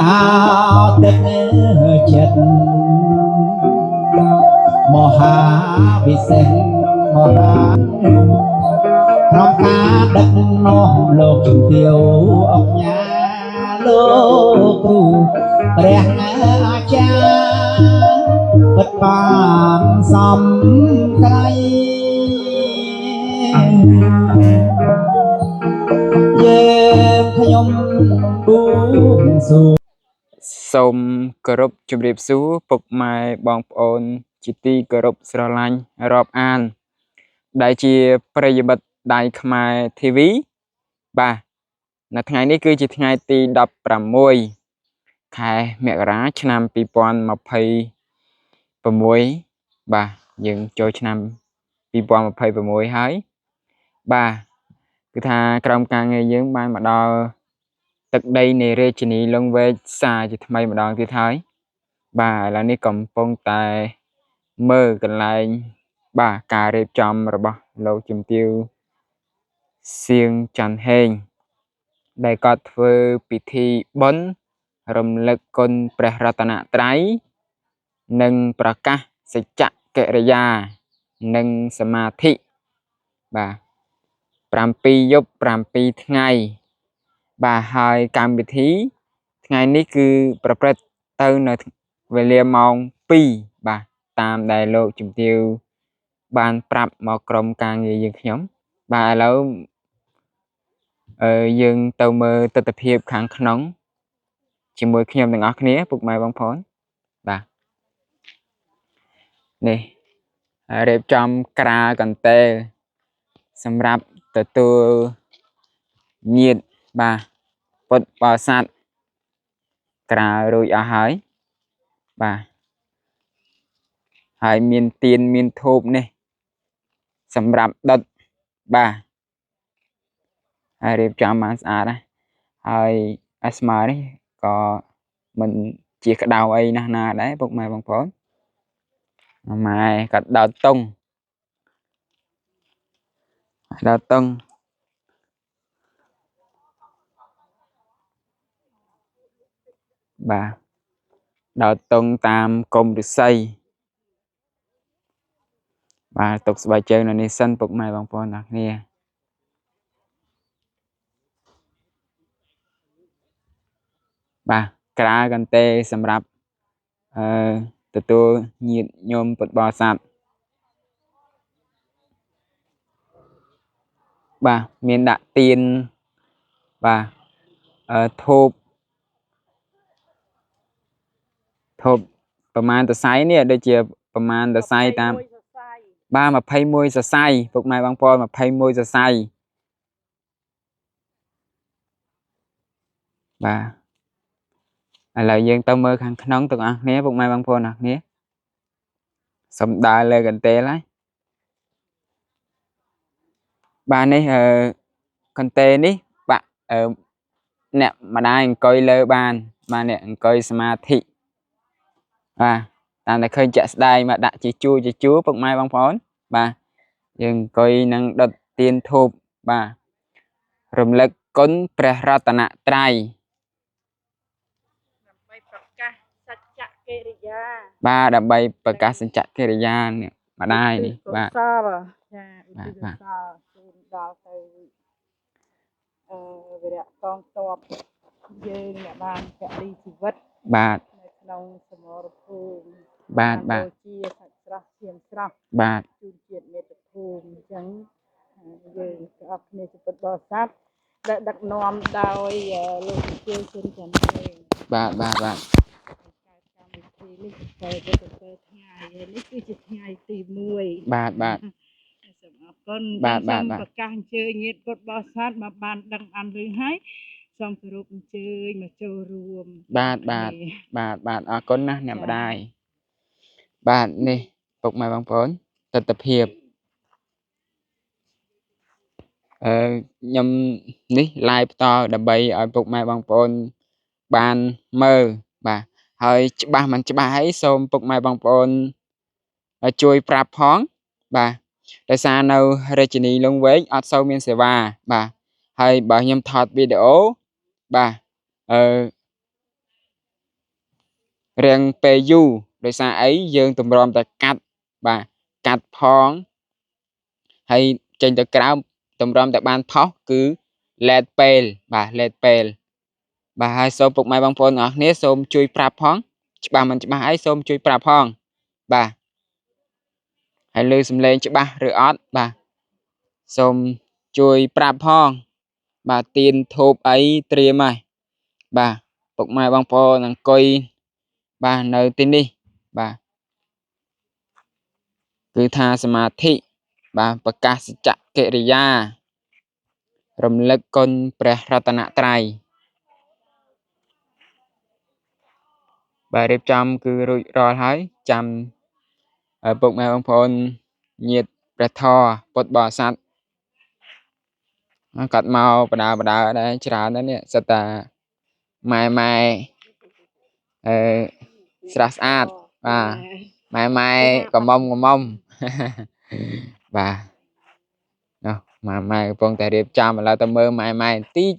អោទឹកចិត្តមហាវិសេសមហា ក្នុងការដឹកនាំលោកជំទាវអុកញ៉ា លោកគ្រូព្រះអាចារ្យពិតបានសំត្រៃ យើងខ្ញុំបួងសួង សូមគោរពជម្រាបសួរពុកម៉ែបងប្អូនជាទីគោរពស្រឡាញ់រាប់អាន ដែលជាប្រិយមិត្តដៃខ្មែរ TV បាទនៅថ្ងៃនេះគឺជាថ្ងៃទី16ខែមករាឆ្នាំ2026បាទយើងចូលឆ្នាំ2026ហើយបាទគឺថាក្រុមការងារយើងបានមកដល់ទឹកដីនៃរាជធានីលង្វែកសារជាថ្មីម្ដងទៀតហើយបាទឥឡូវនេះកំពុងតែមើលកន្លែងបាទការរៀបចំរបស់លោកជំទាវសៀងច័ន្ទហេងដែលគាត់ធ្វើពិធីបុណ្យរំលឹកគុណព្រះរតនត្រ័យនិងប្រកាសសច្ចកិរិយានិងសមាធិបាទ7យប់7ថ្ងៃបាទហើយកម្មវិធីថ្ងៃនេះគឺប្រព្រឹត្តទៅនៅវេលាម៉ោង2បាទតាមដែលលោកជំទាវបានប្រាប់មកក្រុមការងារយើងខ្ញុំបាទឥឡូវយើងទៅមើលទិដ្ឋភាពខាងក្នុងជាមួយខ្ញុំទាំងអស់គ្នាពុកម៉ែបងប្អូនបាទនេះរៀបចំក្រាលកន្ទេលសម្រាប់ទទួលញាតិបាទពុទ្ធបរិស័ទក្រាលរួចអស់ហើយបាទហើយមានទៀនមានធូបនេះសម្រាប់ដុតបាទហើយរៀបចំបានស្អាតណាស់ហើយអាស្មើនេះក៏មិនជាក្តៅអីណាស់ណាដែរពុកម៉ែបងប្អូនម៉ែក៏ដោតតុងដោតតុងបាទដោតតុងតាមគុំឫស្សីបាទទុកស្បែកជើងនៅនេះសិនពុកម៉ែបងប្អូនទាំងគ្នាបាទក្រាលកន្ទេលសម្រាប់ទទួលញាតិញោមពុទ្ធបរិស័ទបាទមានដាក់ទៀនបាទធូបប្រមាណសរសៃនេះដូចជាប្រមាណសរសៃតាមបាទ21សរសៃពុកម៉ែបងប្អូន21សរសៃបាទឥឡូវយើងទៅមើលខាងក្នុងទាំងអស់គ្នាពុកម៉ែបងប្អូនទាំងអស់គ្នាសំដើរលើកន្ទេលហើយបាទនេះកន្ទេលនេះបាក់អ្នកម្ដាយអង្គុយលើបានបាទអ្នកអង្គុយសមាធិបាទតាមតែឃើញជាក់ស្ដែងមកដាក់ជាជួរជាជួរពុកម៉ែបងប្អូនបាទយើងអង្គុយនឹងដុតទៀនធូបបាទរំលឹកគុណព្រះរតនត្រ័យដើម្បីប្រកាសសច្ចកិរិយាបាទដើម្បីប្រកាសសច្ចកិរិយានេះម្ដាយនេះបាទកុសលចាឧទ្ទិសកុសលជូនដល់ទៅវីរៈកងទ័ពយើងអ្នកបានពលីជីវិតបាទនៅក្នុងសមរភូមិបាទបាទជាសាច់ស្រស់ឈាមស្រស់បាទជូនជាតិមាតុភូមិអញ្ចឹងយើងទាំងអស់គ្នាជាពុទ្ធបរិស័ទដែលដឹកនាំដោយលោកជំទាវជិនច័ន្ទហេងបាទបាទបាទកើតកម្មវិធីនេះទៅទៅថ្ងៃនេះគឺជាថ្ងៃទី1បាទបាទសូមអរគុណបាទបាទសូមប្រកាសអញ្ជើញញាតិពុទ្ធបរិស័ទមកបានដឹងបានឮហើយសូមគោរពអញ្ជើញមកចូលរួមបាទបាទបាទបាទអរគុណណាស់អ្នកម្ដាយបាទនេះពុកម៉ែបងប្អូនទិដ្ឋភាពខ្ញុំនេះ live បន្តដើម្បីឲ្យពុកម៉ែបងប្អូនបានមើលបាទហើយច្បាស់មិនច្បាស់អីសូមពុកម៉ែបងប្អូនជួយប្រាប់ផងបាទដោយសារនៅរាជធានីលង្វែកអត់សូវមានសេវាបាទហើយបើខ្ញុំថតវីដេអូបាទ អឺរៀងពេលយូរដោយសារអីយើងទម្រាំតែកាត់បាទកាត់ផងហើយចេញទៅក្រៅទម្រាំតែបានផុសគឺលែតពេលបាទលែតពេលបាទហើយសូមពុកម៉ែបងប្អូនទាំងអស់គ្នាសូមជួយប្រាប់ផងច្បាស់មិនច្បាស់អីសូមជួយប្រាប់ផងបាទហើយលើសំឡេងច្បាស់ឬអត់បាទសូមជួយប្រាប់ផងបាទទៀនធូបអីត្រៀមហើយបាទពុកម៉ែបងប្អូនអង្គុយបាទនៅទីនេះបាទគឺថាសមាធិបាទប្រកាសសច្ចកិរិយារំលឹកគុណព្រះរតនត្រ័យបាទរៀបចំគឺរួចរាល់ហើយចាំពុកម៉ែបងប្អូនញាតិព្រះធម៌ពុទ្ធបរិស័ទគាត់មកបដាបដាដែរច្រើនណាស់នេះសិតតាម៉ែម៉ែអឺស្រស់ស្អាតបាទម៉ែម៉ែកំមុំកំមុំបាទនោះម៉ែម៉ែកំពុងតែរៀបចំឥឡូវទៅមើលម៉ែម៉ែបន្តិច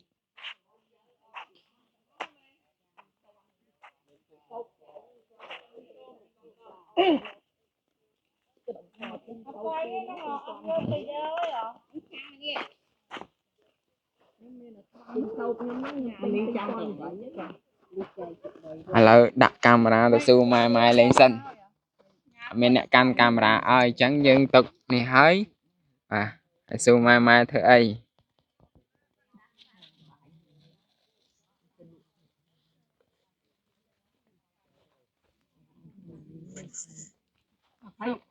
ឥឡូវដាក់កាមេរ៉ាទៅស៊ូម៉ែម៉ែលេងសិនអត់មានអ្នកកាន់កាមេរ៉ាឲ្យអញ្ចឹងយើងទុកនេះហើយបាទហើយស៊ូម៉ែម៉ែធ្វើអី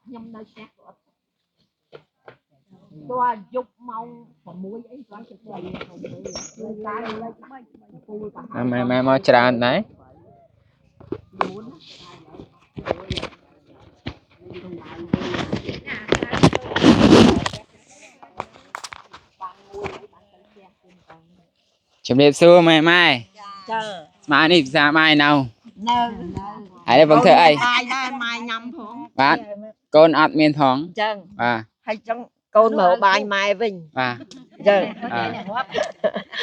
ខ្ញុំនៅផ្ទះគាត់តើយប់ម៉ោង6អីគាត់ទៅដីតែលេខពូលប្រហែល ម៉ែម៉ែមកច្រើនដែរជំរាបសួរម៉ែម៉ែ ចា ស្មានេះភាសាម៉ែនៅ នៅ ហើយបងធ្វើអី បាយដែរម៉ែញ៉ាំផង បាទកូនអត់មានផង អញ្ចឹង បាទ ហើយចឹងកូនមកបាយម៉ែវិញ បាទ អញ្ចឹង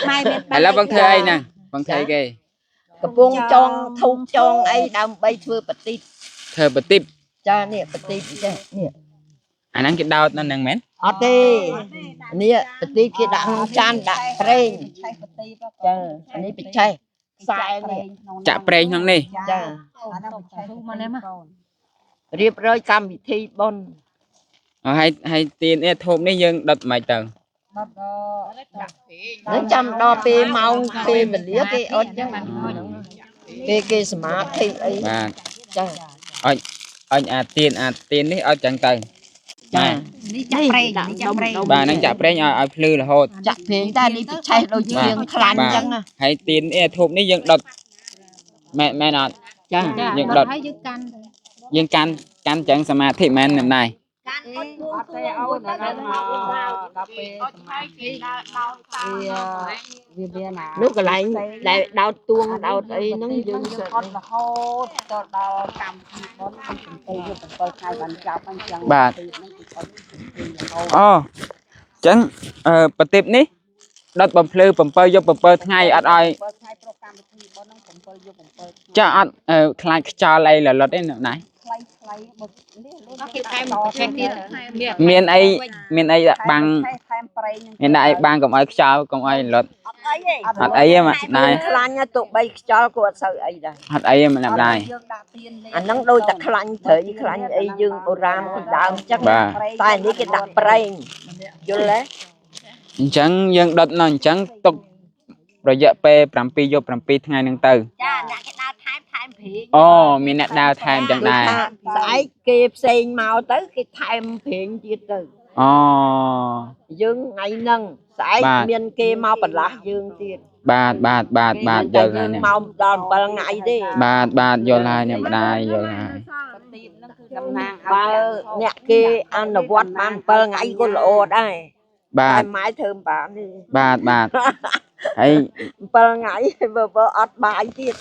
ម៉ែមាន ឥឡូវបងធ្វើអីហ្នឹងបងធ្វើអីគេ កំពុងចងធូបចងអីដើម្បីធ្វើបតិប ធ្វើបតិប ចានេះបតិបចេះនេះ អាហ្នឹងគេដោតនៅហ្នឹងមែន អត់ទេនេះបតិបគេដាក់ក្នុងចានដាក់ប្រេងចាអានេះបច្ចេះខ្សែនេះ ចាក់ប្រេងក្នុងនេះ ចារៀបរយកម្មវិធីបុណ្យ ហើយហើយទៀននេះធូបនេះយើងដុតមិនទៅ នឹងចាំដល់ពេលម៉ោងពេលវេលាគេអត់ចឹងពេលគេសមាធិអី បាទ ចា អញអាទៀនអាទៀននេះអត់ចឹងទៅ ចា នេះចាក់ប្រេងនេះចាក់ប្រេង បាទហ្នឹងចាក់ប្រេងឲ្យឲ្យភ្លឺរហូត ចាក់ប្រេងតែនេះបច្ចេះដូចជាងខ្លាញ់ចឹង ហើយទៀននេះធូបនេះយើងដុតមែនមែនអត់ ចា យើងដុត ហើយយើងកាន់ យើងកាន់កាន់ចឹងសមាធិមែនមិនដែរ កាន់អត់ អត់ទេអូនដល់មកដល់ពេលសមាធិវាមានអានោះកន្លែងដែលដោតទួងដោតអីហ្នឹងយើង អត់រហូតទៅដល់កម្មវិធីបុណ្យ7យប់7ថ្ងៃបានចាប់អញ្ចឹង បាទ ហ្នឹងគឺអត់រហូត អូចឹងអឺប្រទីបនេះដុតបំភ្លឺ7យប់7ថ្ងៃអត់ឲ្យ 7ថ្ងៃប្រុសកម្មវិធីបុណ្យហ្នឹង7យប់7ថ្ងៃ ចាអត់ខ្លាចខ្យល់អីលលត់ទេណា ខ្លីខ្លីបើនេះលុយ គេថែមចេះទៀត មានអីមានអីដាក់បាំង ថែមប្រេង មានដាក់អីបាំងកុំឲ្យខ្យល់កុំឲ្យលត់ អត់អីទេ អត់អីទេម៉ាក់ដែរ ខ្លាញ់ទោះបីខ្យល់ក៏អត់សូវអីដែរ អត់អីទេម៉ាក់ដែរ យើងដាក់ទៀន អាហ្នឹងដូចតែខ្លាញ់ត្រីខ្លាញ់អីយើងបុរាណពីដើមចឹង បាទ តែនេះគេដាក់ប្រេងយល់ទេ អញ្ចឹងយើងដុតនៅអញ្ចឹងទុករយៈពេល7យប់7ថ្ងៃហ្នឹងទៅ ចាអ្នកគេដើរថែមថែមព្រីង អូមានអ្នកដើរថែមអញ្ចឹងដែរ ស្អែកគេផ្សេងមកទៅគេថែមព្រីងទៀតទៅ អូ យើងថ្ងៃហ្នឹងស្អែកមានគេមកបន្លាស់យើងទៀត បាទបាទបាទបាទយល់ហើយនេះ មកដល់7ថ្ងៃទេ បាទបាទយល់ហើយអ្នកម្ដាយយល់ហើយ ទៀនហ្នឹងគឺតំណាង បើអ្នកគេអនុវត្តបាន7ថ្ងៃក៏ល្អដែរ បាទ តែម៉ែធ្វើមិនបានទេ បាទបាទហើយ 7ថ្ងៃបើអត់បាយទៀត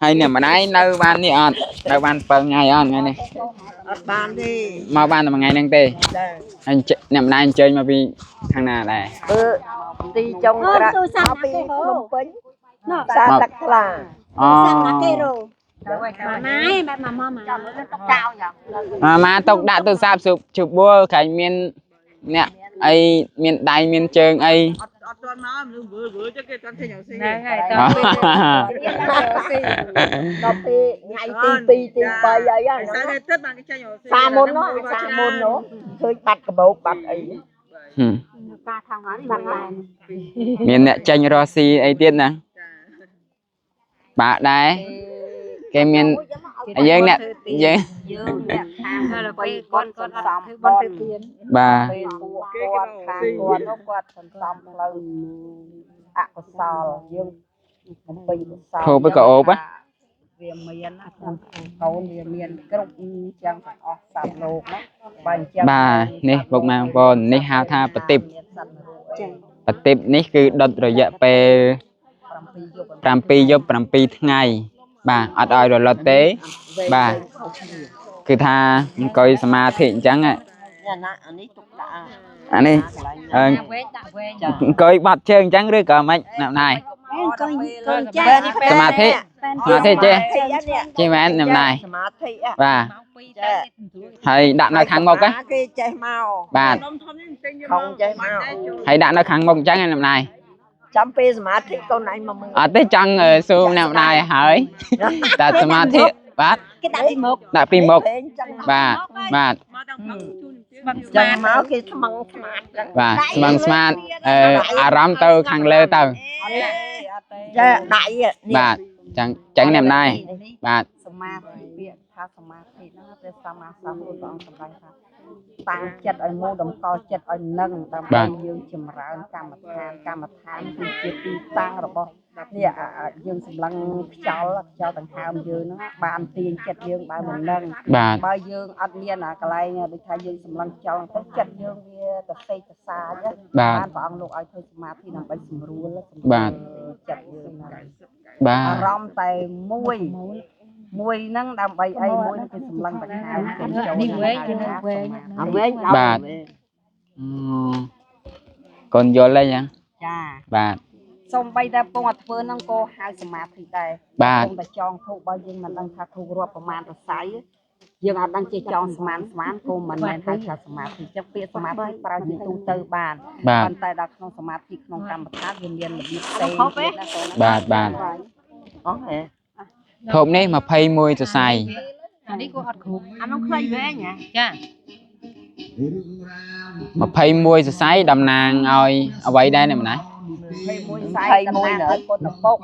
ហើយអ្នកម្ដាយនៅបាននេះអត់នៅបាន7ថ្ងៃអត់ថ្ងៃនេះ អត់បានទេ មកបានតែមួយថ្ងៃហ្នឹងទេ ចា ហើយអ្នកម្ដាយអញ្ជើញមកពីខាងណាដែរ បើទីចុងក្រោយមកពីភ្នំពេញ ផ្សារទឹកថ្លា អូ ណាគេរោម៉ាម៉ាបែបម៉ាម៉ាម៉ាតុកចោលយ៉ាង ម៉ាម៉ាទុកដាក់ទូរស័ព្ទជប់ជប់បួលក្រែងមានអ្នកអីមានដៃមានជើងអី អត់ទាន់មកមនុស្សវើវើចឹងគេអត់ទាន់ឃើញអស់ស៊ី ហ្នឹងហើយតដល់ពេលថ្ងៃទី2ទី3អីហ្នឹង សារតែទឹកបានគេចេញអស់ស៊ី សាមុននោះសាមុននោះឃើញបាត់កបោកបាត់អី ហឹម កាខាងនេះបាត់ឡើង មានអ្នកចេញរស់ស៊ីអីទៀតណាបាក់ដែរគេមានយើងអ្នកយើង យើងអ្នកខាងពេលគាត់សន្សំ ធ្វើបុណ្យទៅទៀន បាទ ពេលពួកគាត់ខាងគាត់នោះគាត់សន្សំផ្លូវអកុសលយើងបំពេញកុសល ធូបក៏អូប វាមានណាកូនវាមានគ្រប់ចឹងទាំងអស់សត្វលោកណាបើអញ្ចឹង បាទនេះពុកម៉ែបងប្អូននេះហៅថាប្រតិប ចា៎ ប្រតិបនេះគឺដុតរយៈពេល 7យប់ 7យប់7ថ្ងៃបាទអត់ឲ្យរលត់ទេបាទគឺថាអង្គុយសមាធិអញ្ចឹង ណាអានេះទុកដាក់ អានេះអឺ វែងដាក់វែង អង្គុយបាត់ជើងអញ្ចឹងឬក៏មិនណាប់ណៃ កូនកូនចា សមាធិសមាធិចេះចេះមែនណាប់ណៃ សមាធិ បាទ ម៉ោង2ទៅ ហើយដាក់នៅខាងមុខណា គេចេះមក បាទ នំធំនេះទិញយក ខំចេះមក ហើយដាក់នៅខាងមុខអញ្ចឹងណាប់ណៃ ចាំពេលសមាធិកូនឯងមកមើល អត់ទេចង់ស៊ូមណាប់ណៃហើយតែសមាធិបាទ គេដាក់ពីមុខ ដាក់ពីមុខ ពេងចឹង បាទបាទ មកដល់ផឹកជូនជំទាវ ចឹងមកគេស្មឹងស្មាតចឹង បាទស្មឹងស្មាតអឺអារម្មណ៍ទៅខាងលើទៅ អត់ទេអត់ទេចាដៃនេះ បាទចឹងចឹងអ្នកម្ដាយបាទ សមាធិពាក្យថាសមាធិហ្នឹងព្រះសម្មាសម្ពុទ្ធព្រះអង្គសម្ដែងថាតាំងចិត្តឲ្យមូលតម្កល់ចិត្តឲ្យនឹងដើម្បីយើងចម្រើនកម្មដ្ឋានកម្មដ្ឋានគឺជាទីតាំងរបស់នេះយើងសម្លឹងខ្យល់ខ្យល់ដង្ហើមយើងហ្នឹងបានទាញចិត្តយើងបើមិននឹង បាទ បើយើងអត់មានអាកន្លែងដូចថាយើងសម្លឹងខ្យល់ទៅចិត្តយើងវាទៅសេកទៅសាច បាទ បានព្រះអង្គលោកឲ្យធ្វើសមាធិដើម្បីសម្រួល បាទ ចិត្តយើងហ្នឹង បាទ អារម្មណ៍តែមួយមួយហ្នឹងដើម្បីអីមួយហ្នឹងគឺសម្លឹងដង្ហើមចេញចូល នេះវែងនេះវែង វែង បាទអូកូនយល់ហើយចឹង ចា បាទ សូម្បីតែពងអាធ្វើហ្នឹងក៏ហៅសមាធិដែរ បាទ ពងតែចងធូបបើយើងមិនដឹងថាធូបរាប់ប្រមាណរស័យយើងអត់ដឹងចេះចងស្មានស្មានក៏មិនមែនហៅថាសមាធិចឹងពាក្យសមាធិប្រើជាទូទៅបាន បាទ ប៉ុន្តែដល់ក្នុងសមាធិក្នុងកម្មដ្ឋានវាមានរបៀបផ្សេងទៀតណាកូនណា បាទបាទ អស់ហ៎ ធូបនេះ21សរសៃ អានេះក៏អត់គ្រប់អានោះខ្លីវែងហ៎ចា 21សរសៃតំណាងឲ្យអ្វីដែរអ្នកម្ដាយ 21សៃតំណាងឲ្យកូនឪពុក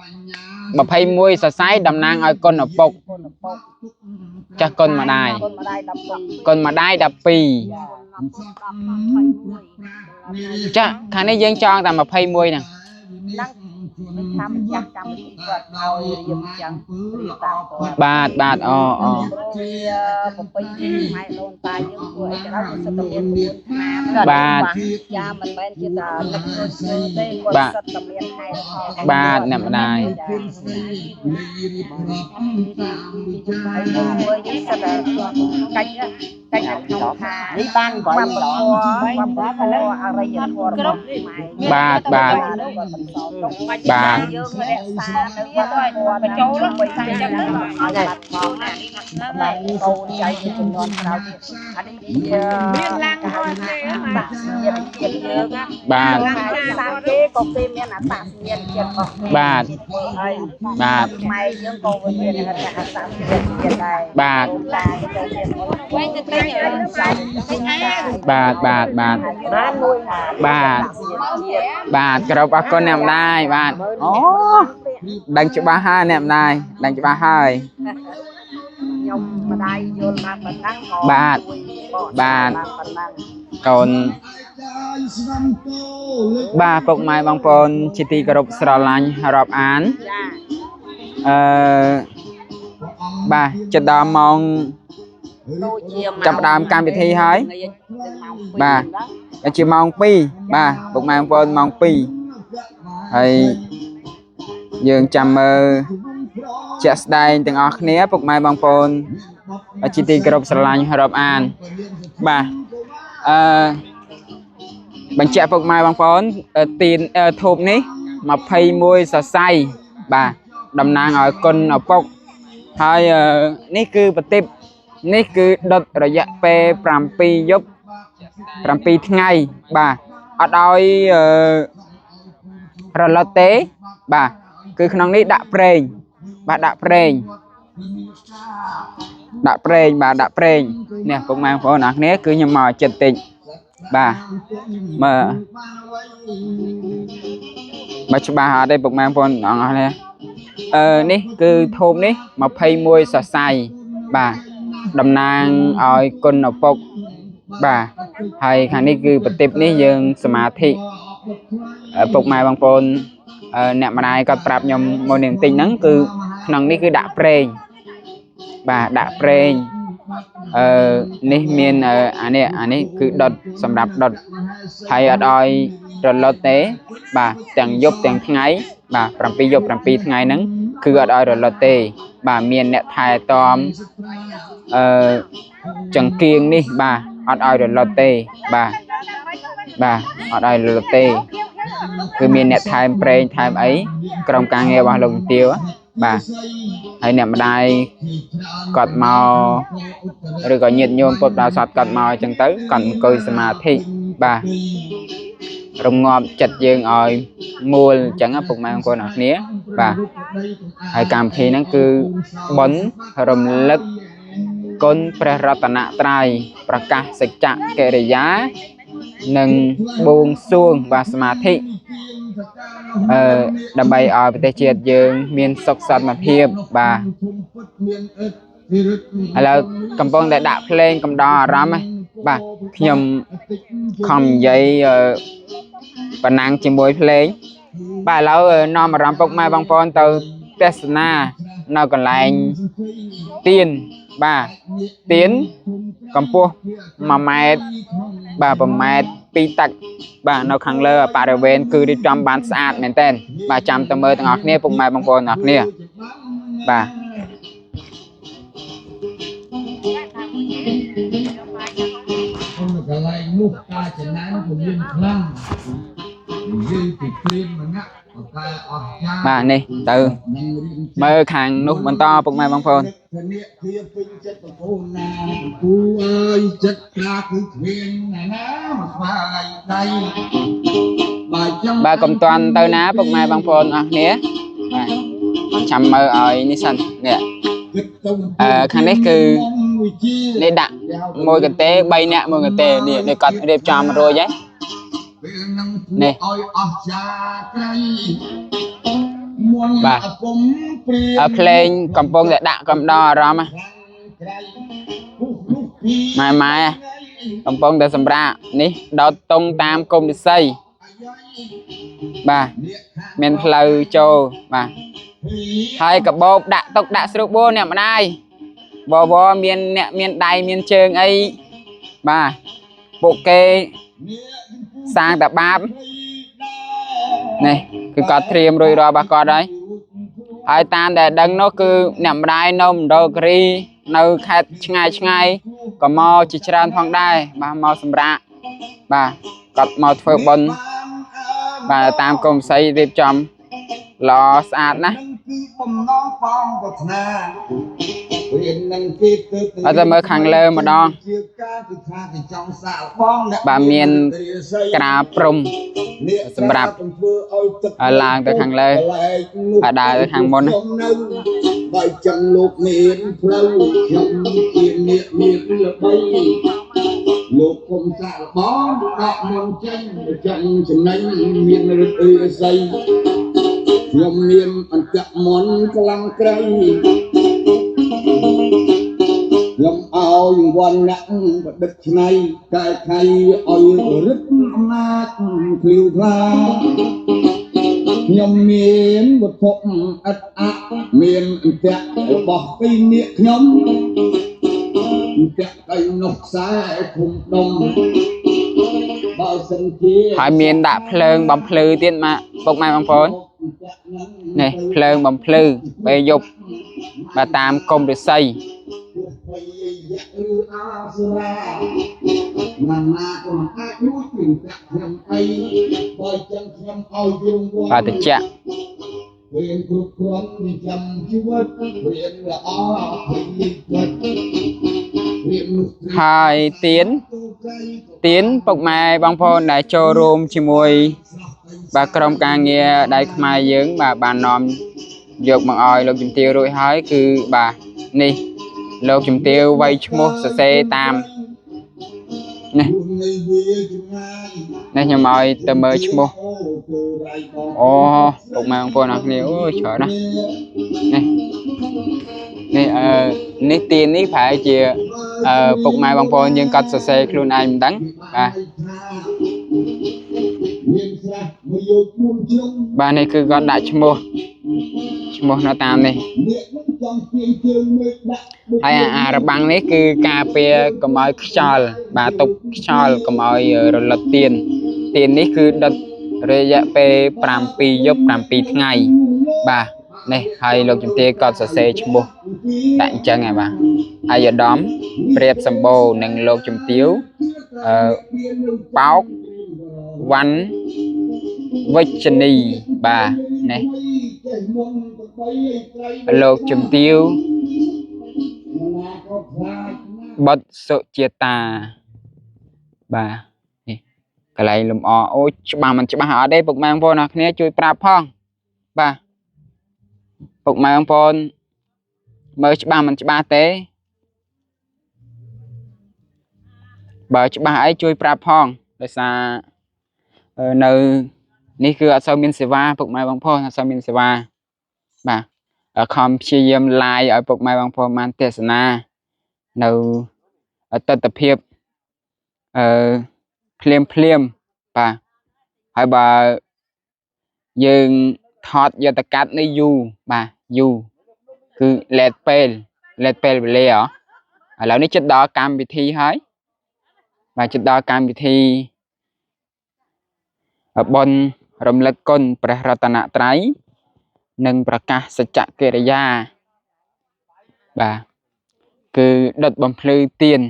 21សរសៃតំណាងឲ្យកូនឪពុក កូនឪពុក ចាស់កូនម្ដាយ កូនម្ដាយ12 កូនម្ដាយ12ចាស់ខាងនេះយើងចងតែ21ហ្នឹង ហ្នឹងដូចថាម្ចាស់កម្មវិធីគាត់ឲ្យរៀបចឹងរៀបតាមគាត់ បាទបាទអូអូ ព្រោះវាប្រពៃណីខ្មែរដូនតាយើងធ្វើអីក៏ដោយវាសិតតែមានក្បួនខ្នាត បាទ ចាមិនមែនជាតែនឹកឃើញធ្វើទេគាត់សិតតែមានហេតុផល បាទអ្នកម្ដាយ ហើយយើងធ្វើយើងសិតតែកាច់កាច់នៅក្នុងថា នេះបាន វប្បធម៌វប្បធម៌អរិយធម៌របស់ខ្មែរ បាទបាទបាទ យើងរក្សានៅវប្បធម៌បញ្ចូលទៅចឹងទៅឲ្យបាត់បង់ណាបាទកូនចៅជាចំនួនក្រោយទៀតអានេះជា មានឡាំងគាត់ទេ អត្តសញ្ញាណជាតិយើងណា បាទ សាគេក៏គេមានអត្តសញ្ញាណជាតិរបស់គេ បាទ ធ្វើឲ្យ បាទ ខ្មែរយើងក៏វាមានអត្តសញ្ញាណជាតិដែរ បាទ តាទៅមាន វែងទៅទិញ បាទបាទបាទ បានមួយ បាទបាទគោរពអរគុណអ្នកម្ដាយបាទអូដឹងច្បាស់ហើយអ្នកម្ដាយដឹងច្បាស់ហើយ ខ្ញុំម្ដាយយល់បានប៉ុណ្ណឹងក៏ បាទ ជួយបក បាទ បានប៉ុណ្ណឹង កូនបាទពុកម៉ែបងប្អូនជាទីគោរពស្រឡាញ់រាប់អាន ចា អឺបាទចិត្តដល់ម៉ោង ដូចជា ចាប់ផ្ដើមកម្មវិធីហើយបាទ ជាម៉ោង2បាទពុកម៉ែបងប្អូនម៉ោង2ហើយយើងចាំមើលជាក់ស្ដែងទាំងអស់គ្នាពុកម៉ែបងប្អូនជាទីគោរពស្រឡាញ់រាប់អានបាទអឺបញ្ជាក់ពុកម៉ែបងប្អូនទៀនធូបនេះ21សរសៃ បាទតំណាងឲ្យគុណឪពុកហើយនេះគឺប្រទីបនេះគឺដុតរយៈពេល7យប់7ថ្ងៃបាទអត់ឲ្យរលត់ទេបាទគឺក្នុងនេះដាក់ប្រេងបាទដាក់ប្រេងដាក់ប្រេងបាទដាក់ប្រេងនេះពុកម៉ែបងប្អូនអរគ្នាគឺខ្ញុំមកចិត្តតិចបាទមើលមកច្បាស់អត់ទេពុកម៉ែបងប្អូនអរគ្នានេះគឺធូបនេះ21សរសៃបាទតំណាងឲ្យគុណឪពុកបាទហើយខាងនេះគឺប្រទីបនេះយើងសមាធិពុកម៉ែបងប្អូនអ្នកម្ដាយគាត់ប្រាប់ខ្ញុំមុននេះបន្តិចហ្នឹងគឺក្នុងនេះគឺដាក់ប្រេងបាទដាក់ប្រេងនេះមានអានេះគឺដុតសម្រាប់ដុតហើយអត់ឲ្យរលត់ទេបាទទាំងយប់ទាំងថ្ងៃបាទ7យប់7ថ្ងៃហ្នឹងគឺអត់ឲ្យរលត់ទេបាទមានអ្នកថែទាំចង្គៀងនេះបាទអត់ឲ្យរលត់ទេបាទបាទអត់ឲ្យរលត់ទេគឺមានអ្នកថែមប្រេងថែមអីក្រុមការងាររបស់លោកជំទាវបាទហើយអ្នកម្ដាយគាត់មកឬក៏ញាតិញោមពុទ្ធបរិស័ទគាត់មកអញ្ចឹងទៅគាត់អង្គុយសមាធិបាទរងាប់ចិត្តយើងឲ្យមូលអញ្ចឹងពុកម៉ែបងប្អូនអរគ្នាបាទហើយកម្មវិធីហ្នឹងគឺបុណ្យរំលឹកគុណព្រះរតនត្រ័យប្រកាសសច្ចកិរិយានិងបួងសួងបាទសមាធិដើម្បីឲ្យប្រទេសជាតិយើងមានសុខសន្តិភាពបាទឥឡូវកំពុងតែដាក់ភ្លេងកំដរអារម្មណ៍បាទខ្ញុំខំនិយាយប៉ុណ្ណឹងជាមួយភ្លេងបាទឥឡូវនាំអារម្មណ៍ពុកម៉ែបងប្អូនទៅទស្សនានៅកន្លែងទៀនបាទទៀនកម្ពស់1ម៉ែត្របាទ1ម៉ែត្រ2តឹកបាទនៅខាងលើបរិវេណគឺរៀបចំបានស្អាតមែនតើបាទចាំទៅមើលទាំងអស់គ្នាពុកម៉ែបងប្អូនទាំងអស់គ្នាបាទកន្លែងនោះការចំណានពលានខ្លាំងនិយាយពីព្រាមម្នាក់តែអស់ចាបាទនេះទៅមើលខាងនោះបន្តពុកម៉ែបងប្អូនធនៈគ្នាពេញចិត្តបងប្អូនណាគូអើយចិត្តប្រាគឺគ្មានណាណាមកស្វាយដៃបាទចាំបាទកុំតាន់ទៅណាពុកម៉ែបងប្អូនអរគ្នាបាទចាំមើលឲ្យនេះសិននេះខាងនេះគឺនេះដាក់មួយកន្ទេ3នាក់មួយកន្ទេនេះនេះគាត់រៀបចំរួចហើយនេះឲ្យអស់ចាក្រៃបាទភ្លេងកំពុងតែដាក់កំដរអារម្មណ៍ម៉ែម៉ែកំពុងតែសម្រាកនេះដោតតុងតាមគុំរិស័យបាទមានផ្លូវចូលបាទហើយកបោបដាក់តុកដាក់ស្រុកបួអ្នកម្ដាយបវរមានអ្នកមានដៃមានជើងអីបាទពួកគេសាងតែបាបនេះគឺគាត់ត្រៀមរួចរាល់របស់គាត់ហើយហើយតាមដែលដឹងនោះគឺអ្នកម្ដាយនៅមណ្ឌលគិរីនៅខេត្តឆ្ងាយឆ្ងាយក៏មកជាច្រើនផងដែរបាទមកសម្រាកបាទគាត់មកធ្វើបុណ្យបាទតាមគុំសីរៀបចំល្អស្អាតណាស់ គឺបំណងបងប្រាថ្នារៀននឹងគេទៅអត់ទៅមើលខាងលើម្ដង ជាការគឺថាគេចង់សាកល្បងអ្នក បាទមានក្រាលព្រំសម្រាប់ ធ្វើឲ្យទឹក ឡើងទៅខាងលើហើយដើរទៅខាងមុនណា នៅបើចឹងលោកមានផ្លូវខ្ញុំជាអ្នកមានល្បីលោកគុំសាកល្បងដកមុនចេញចឹងចំណេញមានរិទ្ធិរិស័យខ្ញុំមានអន្តៈមន្តខ្លាំងក្រៃខ្ញុំឲ្យវណ្ណៈបដិទ្ធឆ្នៃកែខៃឲ្យរិទ្ធអំណាចឃ្លាវខ្លាខ្ញុំមានវត្ថុអិតអៈមានអន្តៈរបស់ពីនាគខ្ញុំអន្តៈកៃនោះខ្សែធំដុំបើសិនជា ហើយមានដាក់ភ្លើងបំភ្លឺទៀតមកពុកម៉ែបងប្អូននេះភ្លើងបំភ្លឺពេលយប់បាទតាមគុំរិស័យ ឬអាសុរាណាណាក៏មិនអាចរួចពីទឹកខ្ញុំអីបើចឹងខ្ញុំឲ្យយងវ បាទតិច រៀនគ្រប់គ្រាន់ចិញ្ចឹមជីវិតរៀនល្អភ័យពិតរៀន ហើយទៀនទៀនពុកម៉ែបងប្អូនដែលចូលរួមជាមួយបាទក្រុមការងារដៃខ្មែរយើងបាទបាននាំយកមកឲ្យលោកជំទាវរួចហើយគឺបាទនេះលោកជំទាវវៃឈ្មោះសរសេរតាមនេះនេះខ្ញុំឲ្យទៅមើលឈ្មោះអូពុកម៉ែបងប្អូនអរគ្នាអូច្រើនណាស់នេះនេះនេះទៀននេះប្រហែលជាពុកម៉ែបងប្អូនយើងកត់សរសេរខ្លួនឯងមិនដឹងបាទបាទនេះគឺគាត់ដាក់ឈ្មោះនៅតាមនេះហើយអារបាំងនេះគឺការពារកុំឲ្យខ្យល់បាទទុកខ្យល់កុំឲ្យរលត់ទៀនទៀននេះគឺដុតរយៈពេល7យប់7ថ្ងៃបាទនេះហើយលោកជំទាវគាត់សរសេរឈ្មោះដាក់អញ្ចឹងហើយបាទអាយដាមព្រាបសម្បូរនិងលោកជំទាវបោកវ៉ាន់វិជ្ជនីបាទនេះលោកជំទាវបុត្រសុជាតាបាទនេះកន្លែងលម្អអូច្បាស់មិនច្បាស់អត់ទេពុកម៉ែបងប្អូនអរគ្នាជួយប្រាប់ផងបាទពុកម៉ែបងប្អូនមើលច្បាស់មិនច្បាស់ទេបើច្បាស់អីជួយប្រាប់ផងដោយសារនៅនេះគឺអត់សូវមានសេវាពុកម៉ែបងប្អូនអត់សូវមានសេវាបាទខំព្យាយាម live ឲ្យពុកម៉ែបងប្អូនបានទេសនានៅទិដ្ឋភាពភ្លាមភ្លាមបាទហើយបើយើងថតយកតកាត់នេះយូរបាទយូរគឺលេតពេលវេលាហ៎ឥឡូវនេះចិត្តដល់កម្មវិធីហើយបាទចិត្តដល់កម្មវិធីបុណ្យរំលឹកគុណព្រះរតនត្រ័យនិងប្រកាសសច្ចកិរិយាបាទគឺដុតបំភ្លឺទៀន